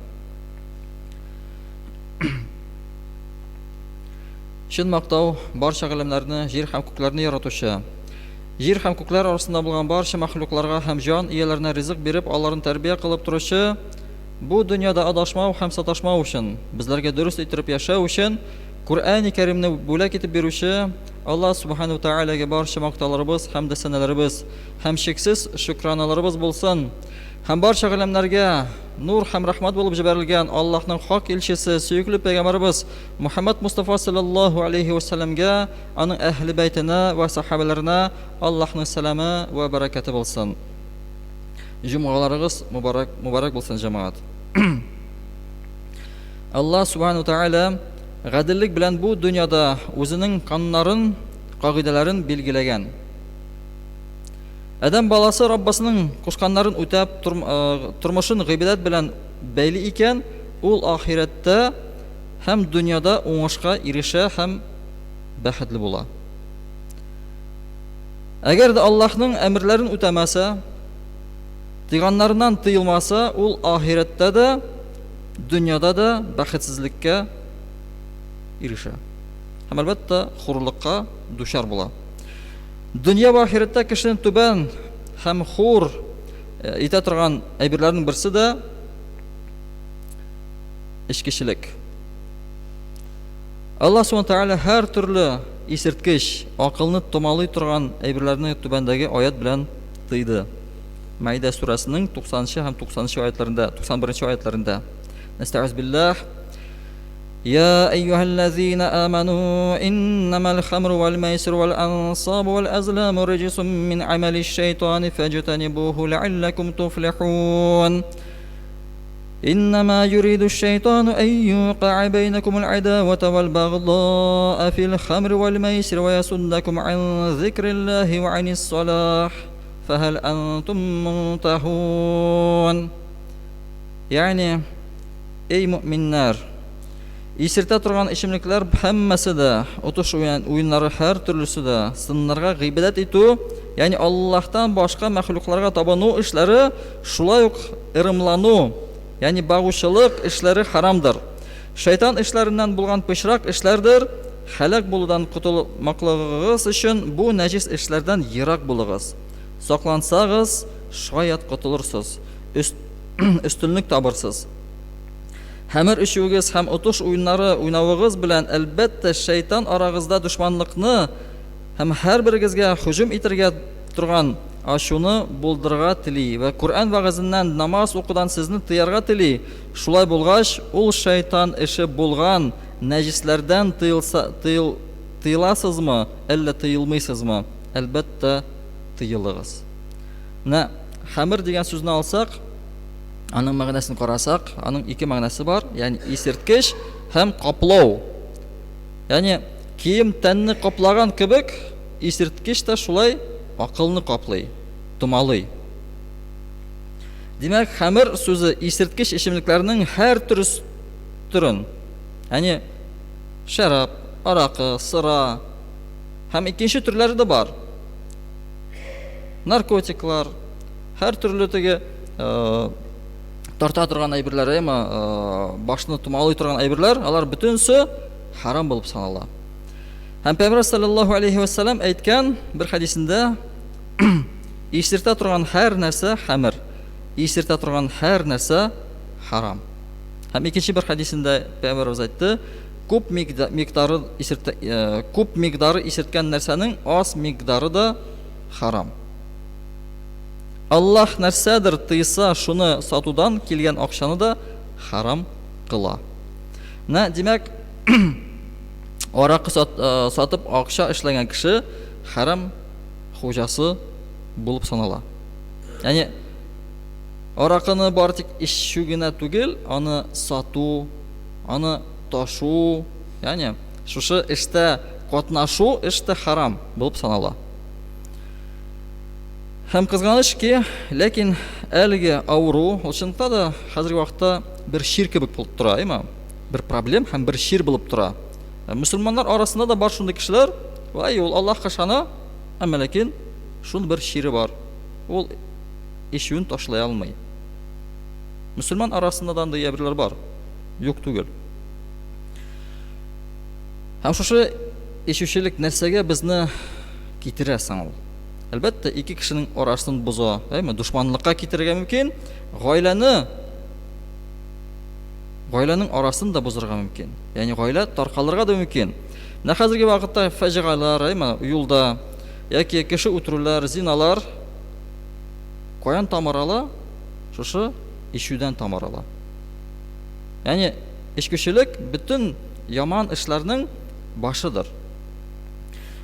Чын мактау барча галәмнәрне, җир һәм күкләрне яратучы, җир һәм күкләр арасында булган барча мәхлукларга һәм җан ияләренә ризык биреп, аларны тәрбия кылып торучы, бу дөньяда адашмау һәм саташмау өчен, безләргә дөрес иттереп яшәү өчен Коръәни Кәримне бүләк итеп бирүче Аллаһ Субхану Тәгаләгә барча мактауларыбыз һәм дә сәнәләребез һәм чиксез шөкраналарыбыз булсын. Һәм барча галәмнәргә нур һәм рәхмәт булып җибәрелгән Аллаһның хак илчесе, сөекле пәйгамбәребез Мухаммад Мустафа саллаллаһу алейһи вә сәлләмгә, аның әһле бәйтенә вә сахабәләренә Аллаһның сәламе вә бәрәкәте булсын. Җомгаларыгыз мубарак, мубарак булсын, җәмәгать. Аллаһ субхану тәгалә гаделлек белән бу дөньяда үзенең кануннарын, кагыйдәләрен билгеләгән. Адәм баласы Раббысының кушканнарын үтәп, тормышын гыйбадәт белән бәйли икән, ул ахирәттә һәм дөньяда уңышка ирешә һәм бәхетле була. Әгәр дә Аллаһның әмерләрен үтәмәсә, тыйганнарыннан тыелмаса, ул ахирәттә дә, дөньяда да бәхетсезлеккә ирешә. Һәм әлбәттә, хурлыкка дучар була. Дөнья вә ахирәттә кешене түбән һәм хур э, итә торган әйберләрнең берсе дә эчкечелек. Аллаһ Субхану Тәгалә һәр төрле исерткеч, акылны томалый торган әйберләрне түбәндәге аят белән тыйды. Мәйдә сүрәсенең 90 һәм 90 аятларында, 91 аятларында. Нәстәгыйз биллаһ. يا أيها الذين آمنوا إنما الخمر والميسر والأنصاب والأزلام رجس من عمل الشيطان فاجتنبوه لعلكم تفلحون إنما يريد الشيطان أن يوقع بينكم العداوة والبغضاء في الخمر والميسر ويصدكم عن ذكر الله وعن الصلاح فهل أنتم منتهون يعني Эй, мөэминнәр! Исертә торган эчемлекләр һәммәсе дә, отыш уеннары һәр төрлесе дә, сыннарга гыйбадәт итү, ягъни Аллаһтан башка мәхлукларга табыну эшләре, шулай ук ырымлану, ягъни багучылык эшләре харамдыр. Шайтан эшләреннән булган пычрак эшләрдер, һәлак булудан котылмаклыгыгыз өчен бу нәҗес эшләрдән ерак булыгыз. Саклансагыз, шаять котылырсыз. Өстенлек табырсыз. Хәмер эчүегез һәм отыш уеннары уйнавыгыз белән, әлбәттә, шәйтан арагызда дошманлыкны һәм һәрберегезгә һөҗүм итергә торган ачуны булдырырга тели вә Коръән вәгазеннән, намаз укудан сезне тыярга тели. Шулай булгач, ул шәйтан эше булган нәҗесләрдән тыелса, тыел, тыеласызмы, әллә тыелмыйсызмы? Әлбәттә, тыелыгыз. Менә хәмер дигән сүзне алсак, аның мәгънәсен карасак, аның ике мәгънәсе бар, ягъни исерткеч һәм каплау. Ягъни кием тәнне каплаган кебек, исерткеч тә шулай акылны каплый, томалый. Димәк, хәмер сүзе исерткеч эчемлекләрнең һәр төрес төрен, ягъни шәраб, аракы, сыра һәм икенче төрләре дә бар. Наркотиклар, һәр төрле теге э, тарта торган әйберләр, әйме, э, башны томалый торган әйберләр, алар бөтенесе харам булып санала. Һәм Пәйгамбәр саллаллаһу алейхи ва саллям әйткән бер хәдисендә исертә торган һәр нәрсә хәмер, исертә торган һәр нәрсә харам. Һәм икенче бер хәдисендә Пәйгамбәребез әйтте, күп микъдары исертә, э, күп микъдары исерткән нәрсәнең аз микъдары да харам. Аллаһ нәрсәдер тыйса, шуны сатудан килгән акчаны да харам кыла. Менә, димәк, аракы сат, э, сатып акча эшләгән кеше харам хуҗасы булып санала. Ягъни аракыны бары тик эчү генә түгел, аны сату, аны ташу, ягъни шушы эштә катнашу эш тә харам булып санала. Һәм кызганыч ки, ләкин әлеге авыру, ул чынлыкта да хәзерге вакытта бер чир кебек булып тора, әйме? Бер проблем һәм бер чир булып тора. Э, мөселманнар арасында да бар шундый кешеләр, вай, ул Аллаһка ышана, әмма ләкин шундый бер чире бар. Ул эчүен ташлый алмый. Мөселман арасында да андый әйберләр бар. Юк түгел. Һәм шушы эчүчелек нәрсәгә безне китерә соң ул? Әлбәттә, ике кешенең арасын боза, әйме, дошманлыкка китерергә мөмкин, гаиләне гаиләнең арасын да бозырга мөмкин. Ягъни гаилә таркалырга да мөмкин. Менә хәзерге вакытта фаҗигалар, әйме, юлда яки кеше үтерүләр, зиналар каян тамыр ала? Шушы эчүдән тамыр ала. Ягъни эчкечелек бөтен яман эшләрнең башыдыр.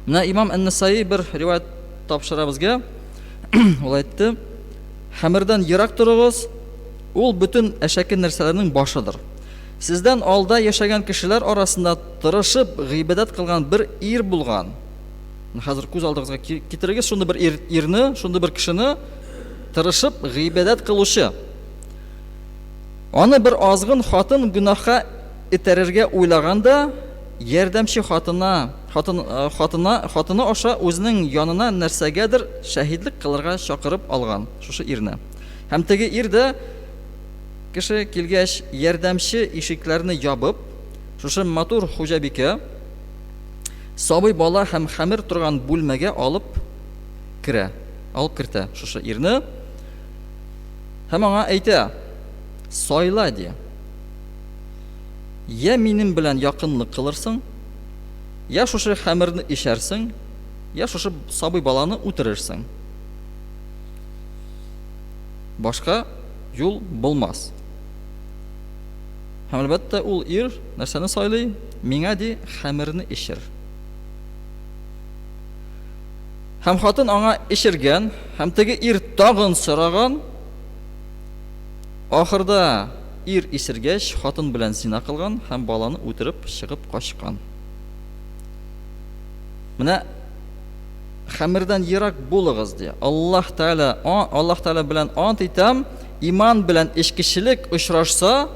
Менә имам Ән-Насаи бер риваять тапшыра безгә. Ул әйтте: "Хәмердән ерак торыгыз, ул бөтен әшәке нәрсәләрнең башыдыр. Сездән алда яшәгән кешеләр арасында тырышып гыйбадәт кылган бер ир булган. Хәзер күз алдыгызга китерегез шундый бер ир, ирне, шундый бер кешене, тырышып гыйбадәт кылучы. Аны бер азгын хатын гөнаһка этәрергә уйлаган да, ярдәмче хатына, хатын, э, хатына, хатыны аша үзенең янына нәрсәгәдер шәһидлек кылырга чакырып алган шушы ирне. Һәм теге ир дә кеше килгәч, ярдәмче ишекләрне ябып, шушы матур хуҗабикә сабый бала һәм хәмер торган бүлмәгә алып керә, алып кертә шушы ирне. Һәм аңа әйтә, Сайла, ди. Йә минем белән якынлык кылырсың, йә шушы хәмерне эчәрсең, йә шушы сабый баланы үтерерсең. Башка юл булмас. Һәм әлбәттә, ул ир нәрсәне сайлый? Миңа ди, хәмерне эчер. Һәм хатын аңа эчергән, һәм теге ир тагын сораган. Ахырда ир исергәч, хатын белән зина кылган һәм баланы үтереп чыгып качкан. Менә хәмердән ерак булыгыз ди. Аллаһ Тәгалә, Аллаһ Тәгалә белән ант итәм, иман белән эчкечелек очрашса,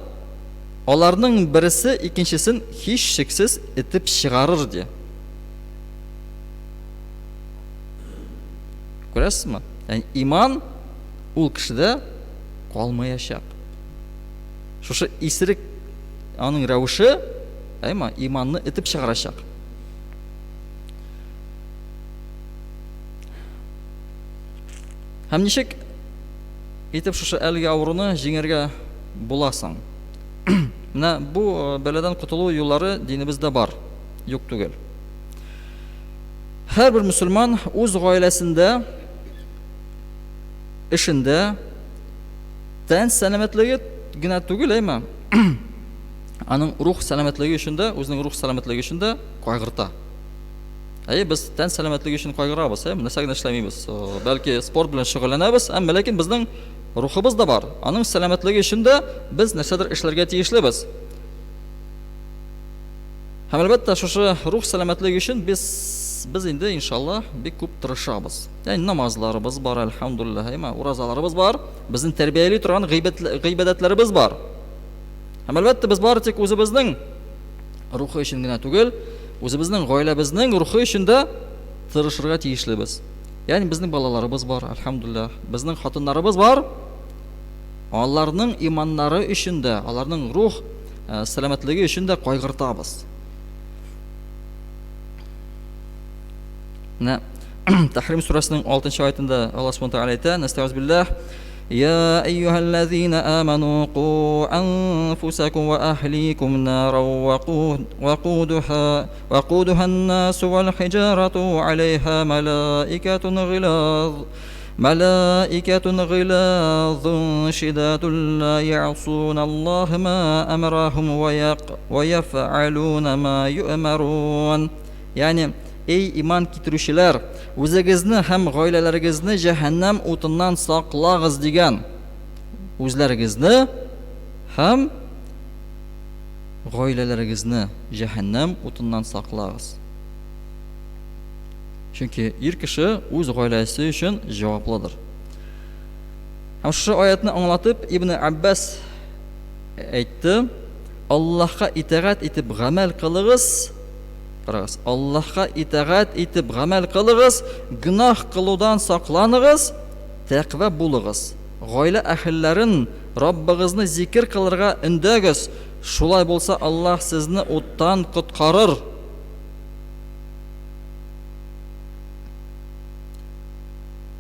аларның берсе икенчесен һичшиксез этеп чыгарыр ди. Күрәсезме? Ягъни иман ул кешедә калмаячак. Шушы исерек аның рәвеше, әйме, иманны этеп чыгарачак. Һәм ничек итеп шушы әлеге авыруны җиңәргә була соң? Менә бу э, бәладән котылу юллары динебездә бар, юк түгел. Һәрбер мөселман үз гаиләсендә, эшендә тән сәламәтлеге генә түгел, әйме, аның рух сәламәтлеге өчен дә, үзенең рух сәламәтлеге өчен дә кайгырта. Әйе, без тән сәламәтлеге өчен кайгырабыз, әйе, нәрсә генә эшләмибез. Э, бәлки спорт белән шөгыльләнәбез, әмма ләкин безнең рухыбыз да бар. Аның сәламәтлеге өчен дә без нәрсәдер эшләргә тиешлебез. Һәм әлбәттә, шушы рух сәламәтлеге өчен без без инде иншалла бик күп тырышабыз. Ягъни намазларыбыз бар, әлхәмдулиллаһ, әйме, уразаларыбыз бар, безне тәрбияли торган гыйбадәтләребез бар. Һәм әлбәттә, без бары тик үзебезнең рухы өчен генә түгел, үзебезнең гаиләбезнең рухы өчен дә тырышырга тиешлебез. Ягъни безнең балаларыбыз бар, әлхәмдулиллаһ, безнең хатыннарыбыз бар. Аларның иманнары өчен дә, аларның рух э, сәламәтлеге өчен дә кайгыртабыз. Менә Тәхрим сүрәсенең 6 аятында Аллаһ Субхану тәгалә әйтә, Нәстәгыйз биллаһ, Я әйюһәлләзина аману ку анфусакум ва әһликум нара вакудуха вакудуха ан-насу вал хиҗарату алейха малаикатун гилаз ملائكة غلاظ شداد لا يعصون الله ما أمرهم ويق ويفعلون ما يؤمرون Ягъни, эй иман китерүчеләр, үзегезне һәм гаиләләрегезне җәһәннәм утыннан саклагыз дигән. Үзләрегезне һәм гаиләләрегезне җәһәннәм утыннан саклагыз. Чөнки ир кеше үз гаиләсе өчен җаваплыдыр. Һәм шушы аятны аңлатып, Ибн Аббас әйтте, Аллаһка итагать итеп гамәл кылыгыз, карагыз, Аллаһка итагать итеп гамәл кылыгыз, гөнаһ кылудан сакланыгыз, тәкъва булыгыз. Гаилә әһелләрен Раббыгызны зикер кылырга өндәгез, шулай булса Аллаһ сезне уттан коткарыр.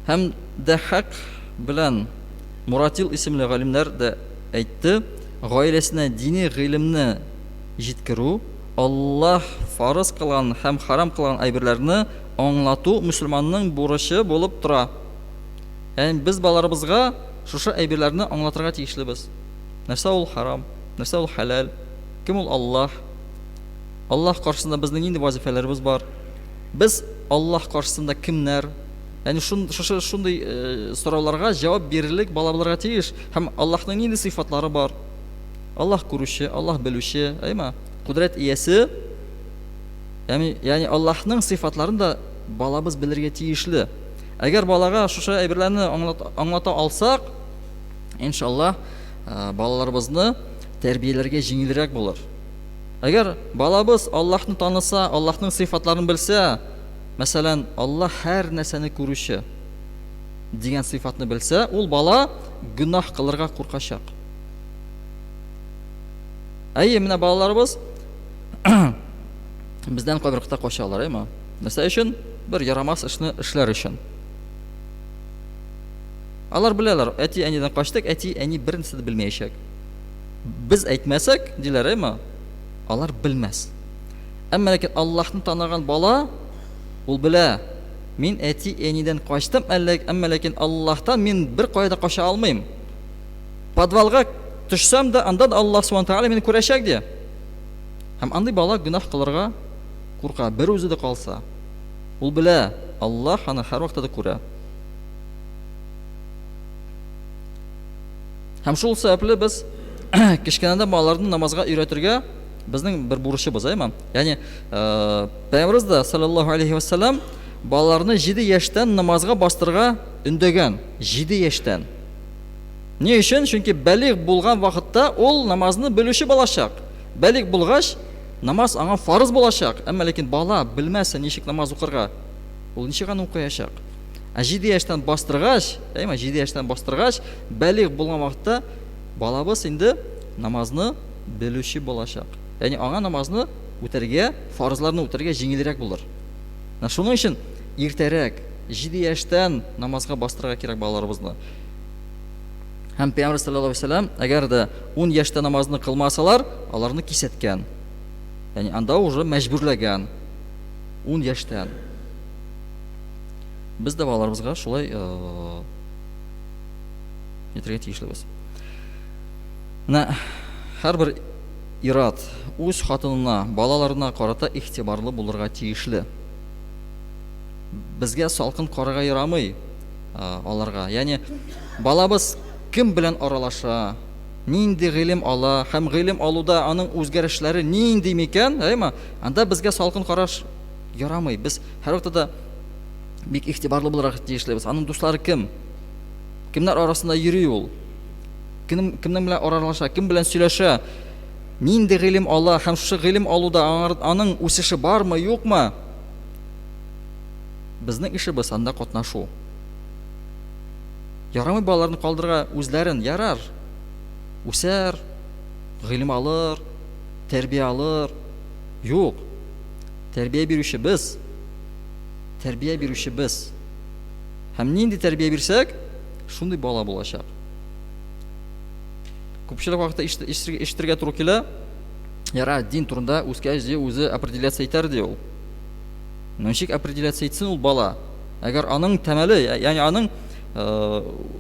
Һәм Дәхак белән Муратил исемле галимнәр дә әйтте, гаиләсенә дини гыйлемне җиткерү, Аллаһ фарыз кылган һәм харам кылган әйберләрне аңлату мөселманның бурычы булып тора. Ягъни без балаларыбызга шушы әйберләрне аңлатырга тиешлебез. Нәрсә ул харам, нәрсә ул хәләл, кем ул Аллаһ? Аллаһ каршысында безнең нинди вазифаларыбыз бар? Без Аллаһ каршысында кемнәр? Ягъни шун, шушы шундый э, сорауларга җавап бирерлек бала булырга тиеш. Һәм Аллаһның нинди сыйфатлары бар? Аллаһ күрүче, Аллаһ белүче, әйме? Кудрәт иясе. Ягъни, ягъни Аллаһның сыйфатларын да балабыз белергә тиешле. Әгәр балага шушы әйберләрне аңлата, аңлата алсак, иншаллаһ, э, балаларыбызны тәрбияләргә җиңелрәк булыр. Әгәр балабыз Аллаһны таныса, Аллаһның сыйфатларын белсә, мәсәлән, Аллаһ һәр нәрсәне күрүче дигән сыйфатны белсә, ул бала гөнаһ кылырга куркачак. Әйе, менә балаларыбыз бездән кайбер вакытта качалар, әйме? Нәрсә өчен? Бер ярамас эшне эшләр өчен. Алар беләләр, әти-әнидән качтык, әти-әни бернәрсә дә белмәячәк. Без әйтмәсәк, диләр, әйме, алар белмәс. Әмма ләкин Аллаһны таныган бала, ул белә, мин әти-әнидән качтым, әллә, әмма ләкин Аллаһтан мин бер кая да кача алмыйм. Подвалга төшсәм дә, анда да Аллаһ субхана тәгалә мине күрәчәк, ди. Һәм андый бала гөнаһ кылырга курка, бер үзе дә калса. Ул белә, Аллаһ аны һәрвакытта да күрә. Һәм шул сәбәпле без кечкенәдән балаларны намазга өйрәтергә безнең бер бурычыбыз, әйме? Ягъни, э, Пәйгамбәребез дә саллаллаһу алейхи ва саллям балаларны 7 яшьтән намазга бастырырга өндәгән. 7 яшьтән. Ни өчен? Чөнки бәлигъ булган вакытта ул намазны белүче булачак. Бәлигъ булгач, намаз аңа фарыз булачак. Әмма ләкин бала белмәсә ничек намаз укырга, ул ничек аны укыячак? Ә 7 яшьтән бастыргач, әйме, 7 яшьтән бастыргач, бәлигъ булган вакытта балабыз инде намазны белүче булачак. Ягъни аңа намазны үтәргә, фарызларны үтәргә җиңелрәк булыр. Менә шуның өчен иртәрәк, 7 яшьтән намазга бастырырга кирәк балаларыбызны. Һәм Пәйгамбәр саллаллаһу алейһи вәсәлләм, әгәр дә 10 яшьтә намазны кылмасалар, аларны кисәткән. Ягъни анда уже мәҗбүрләгән 10 яшьтән. Без дә балаларыбызга шулай нитергә тиешлебез. Менә һәрбер ират үз хатынына, балаларына карата игътибарлы булырга тиешле. Безгә салкын карарга ярамый аларга. Ягъни балабыз кем белән аралаша? Нинди гыйлем ала һәм гыйлем алуда аның үзгәрешләре нинди микән, әйме? Анда безгә салкын караш ярамый. Без һәрвакытта да бик игътибарлы булырга тиешлебез. Аның дуслары кем? Кемнәр арасында йөри ул? Кем, кемнең белән аралаша, кем белән сөйләшә? Нинди гыйлем ала һәм шушы гыйлем алуда аның үсеше бармы, юкмы? Безнең эшебез анда катнашу. Ярамый балаларны калдырырга үзләрен, ярар. Үсәр, гыйлем алыр, тәрбия алыр. Юк. Тәрбия бирүче без. Тәрбия бирүче без. Һәм нинди тәрбия бирсәк, шундый бала булачак. Күпчелек вакытта ишетергә туры килә. Ярар, дин турында үскәч ди, үзе определяться итәр ди ул. Ничек определяться итсен ул бала? Әгәр аның тәмәле, ягъни аның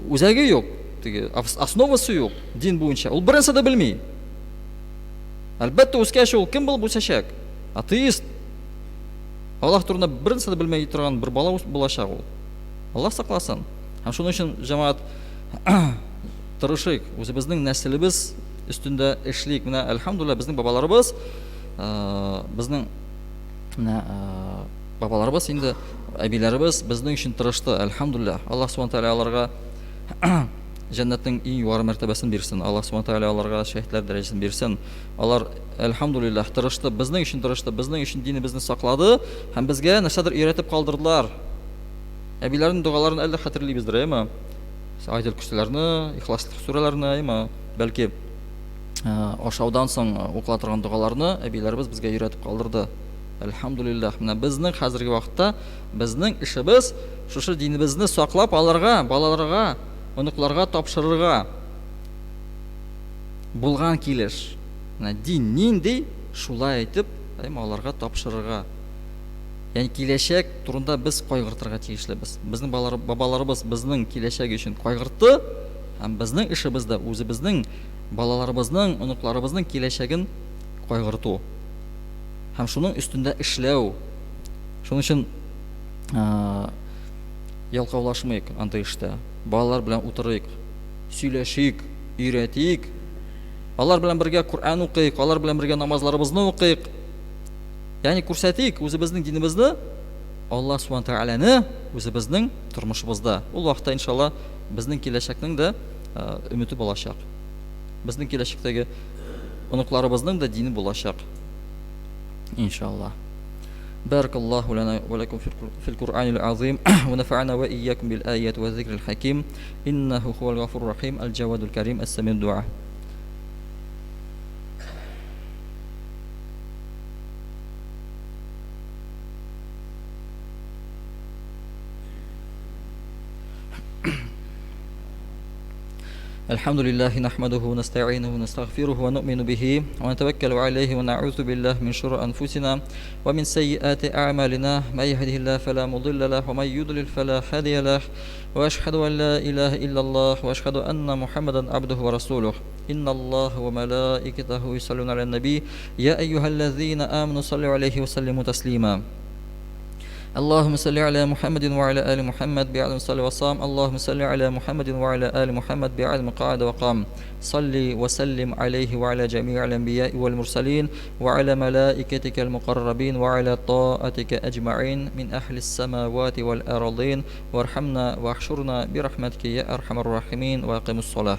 үзәге юк, теге основасы юк дин буенча, ул бернәрсә дә белми. Әлбәттә, үскәч ул кем булып үсәчәк? Атеист. Аллаһ турында бернәрсә дә белмәй торган бер бала булачак ул. Аллаһ сакласын. Һәм шуның өчен җәмәгать тырышыйк, үзебезнең нәселебез өстендә эшлик. Менә әлхәмдулилла безнең бабаларыбыз, безнең менә бабаларыбыз инде, әбиләребез безнең өчен тырышты, әлхәмдулилла. Аллаһ субхана тәгалә аларга җәннәтнең иң югары мәртәбәсен бирсен. Аллаһ субхана тәгалә аларга шәһитләр дәрәҗәсен бирсен. Алар әлхәмдулиллаһ тырышты, безнең өчен тырышты, безнең өчен динебезне саклады һәм безгә нәрсәдер өйрәтеп калдырдылар. Әбиләрнең догаларын әле хәтерлибездер, әйме? Аятел Көрсиләрне, Ихлас сүрәләрне, әйме? Бәлки ашаудан соң укыла торган догаларны әбиләребез безгә өйрәтеп калдырды. Әлхәмдүлилләһ, менә безнең хәзерге вакытта безнең эшебез шушы динебезне саклап алырга, балаларга, оныкларга тапшырырга булган килеш. Менә дин нинди, шулай итеп, әйме, аларга тапшырырга. Ягъни киләчәк турында без кайгыртырга тиешлебез. Безнең бабаларыбыз безнең киләчәк өчен кайгыртты, һәм безнең эшебез дә үзебезнең балаларыбызның, оныкларыбызның киләчәген кайгырту. Һәм шуның өстендә эшләү. Шуның өчен ялкаулашмыйк андый эштә. Балалар белән утырыйк, сөйләшик, өйрәтик. Алар белән бергә Коръән укыйк, алар белән бергә намазларыбызны укыйк. Ягъни күрсәтик үзебезнең динебезне, Аллаһ Субхану Тәгаләне үзебезнең тормышыбызда. Ул вакытта иншалла безнең киләчәкнең дә өмете булачак. Безнең киләчәктәге оныкларыбызның да дине булачак. Иншалла. بارك الله لنا ولكم في القرآن العظيم ونفعنا وإياكم بالآيات والذكر الحكيم إنه هو الغفور الرحيم الجواد الكريم السميع الدعاء. الحمد لله نحمده ونستعينه ونستغفره ونؤمن به ونتوكل عليه ونعوذ بالله من شرور أنفسنا ومن سيئات أعمالنا، من يهده الله فلا مضل له ومن يضلل فلا هادي له، وأشهد أن لا إله إلا الله وأشهد أن محمدا عبده ورسوله. إن الله وملائكته يصلون على النبي يا أيها الذين آمنوا صلوا عليه وسلموا تسليما. اللهم صل على محمد وعلى آل محمد بعدم صلى وصام. اللهم صل على محمد وعلى آل محمد بعدم قعد وقام. صل وسلم عليه وعلى جميع الأنبياء والمرسلين وعلى ملائكتك المقربين وعلى طاعتك أجمعين من أهل السماوات والأرضين، وارحمنا واحشرنا برحمتك يا أرحم الراحمين، وأقم الصلاة.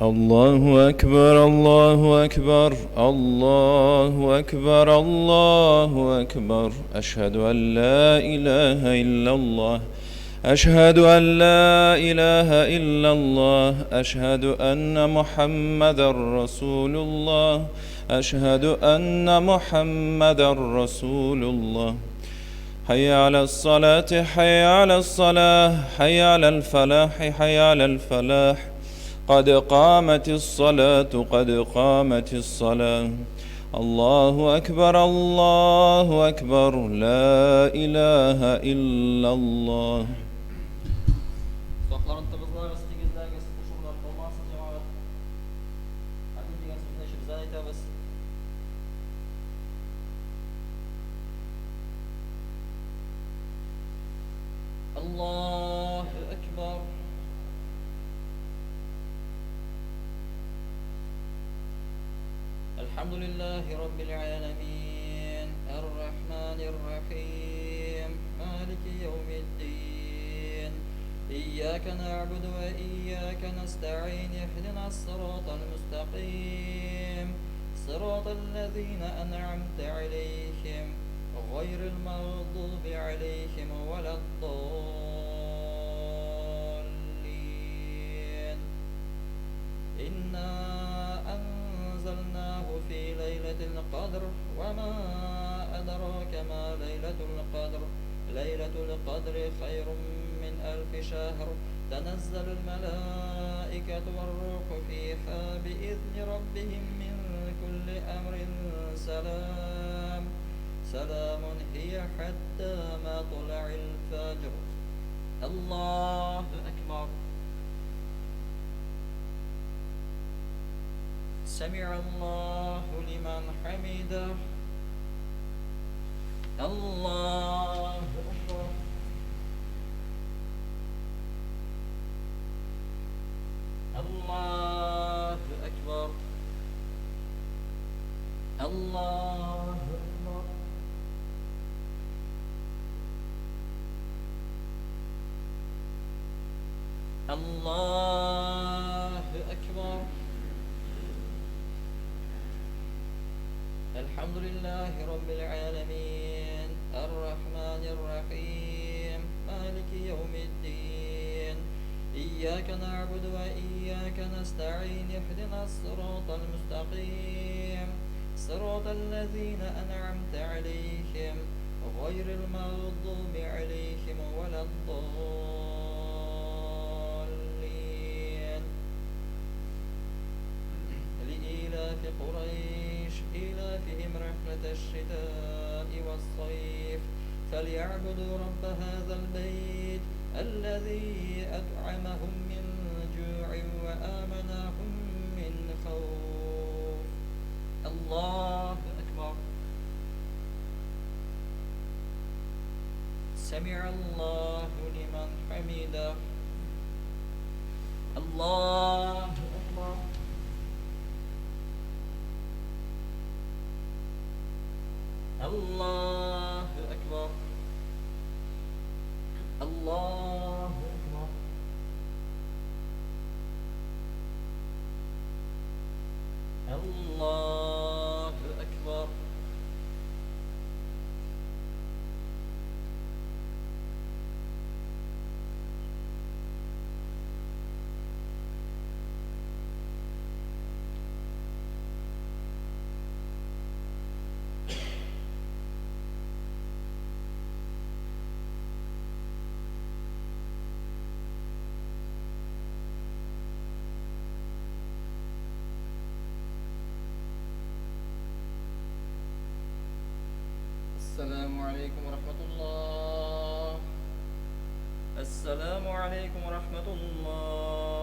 الله أكبر الله أكبر الله أكبر الله أكبر، أشهد أن لا إله إلا الله، أشهد أن لا إله إلا الله، أشهد أن محمدا رسول الله، أشهد أن محمدا رسول الله. حي على الصلاة حي على الصلاة، حي على الفلاح حي على الفلاح، قد قامت الصلاة قد قامت الصلاة. الله أكبر الله أكبر، لا إله إلا الله. Сакларын тыгызлыйк. Аллаһу әкбар. الحمد لله رب العالمين الرحمن الرحيم مالك يوم الدين إياك نعبد وإياك نستعين اهدنا الصراط المستقيم صراط الذين أنعمت عليهم غير المغضوب عليهم ولا الضالين إنا أنزلناه في ليلة القدر وما أدراك ما ليلة القدر ليلة القدر خير من ألف شهر تنزل الملائكة والروح فيها بإذن ربهم من كل أمر سلام سلام هي حتى مطلع الفجر الله أكبر سمع الله لمن حمده الله أكبر الله أكبر الله أكبر الله أكبر الحمد لله رب العالمين الرحمن الرحيم مالك يوم الدين إياك نعبد وإياك نستعين اهدنا الصراط المستقيم صراط الذين أنعمت عليهم غير المغضوب عليهم ولا الضالين لإيلاف قريش إيلافهم رحلة الشتاء والصيف فليعبدوا رب هذا البيت الذي أطعمهم من جوع وآمنهم من خوف الله أكبر سمع الله لمن حمده الله أكبر الله أكبر الله أكبر الله أكبر السلام عليكم ورحمة الله السلام عليكم ورحمة الله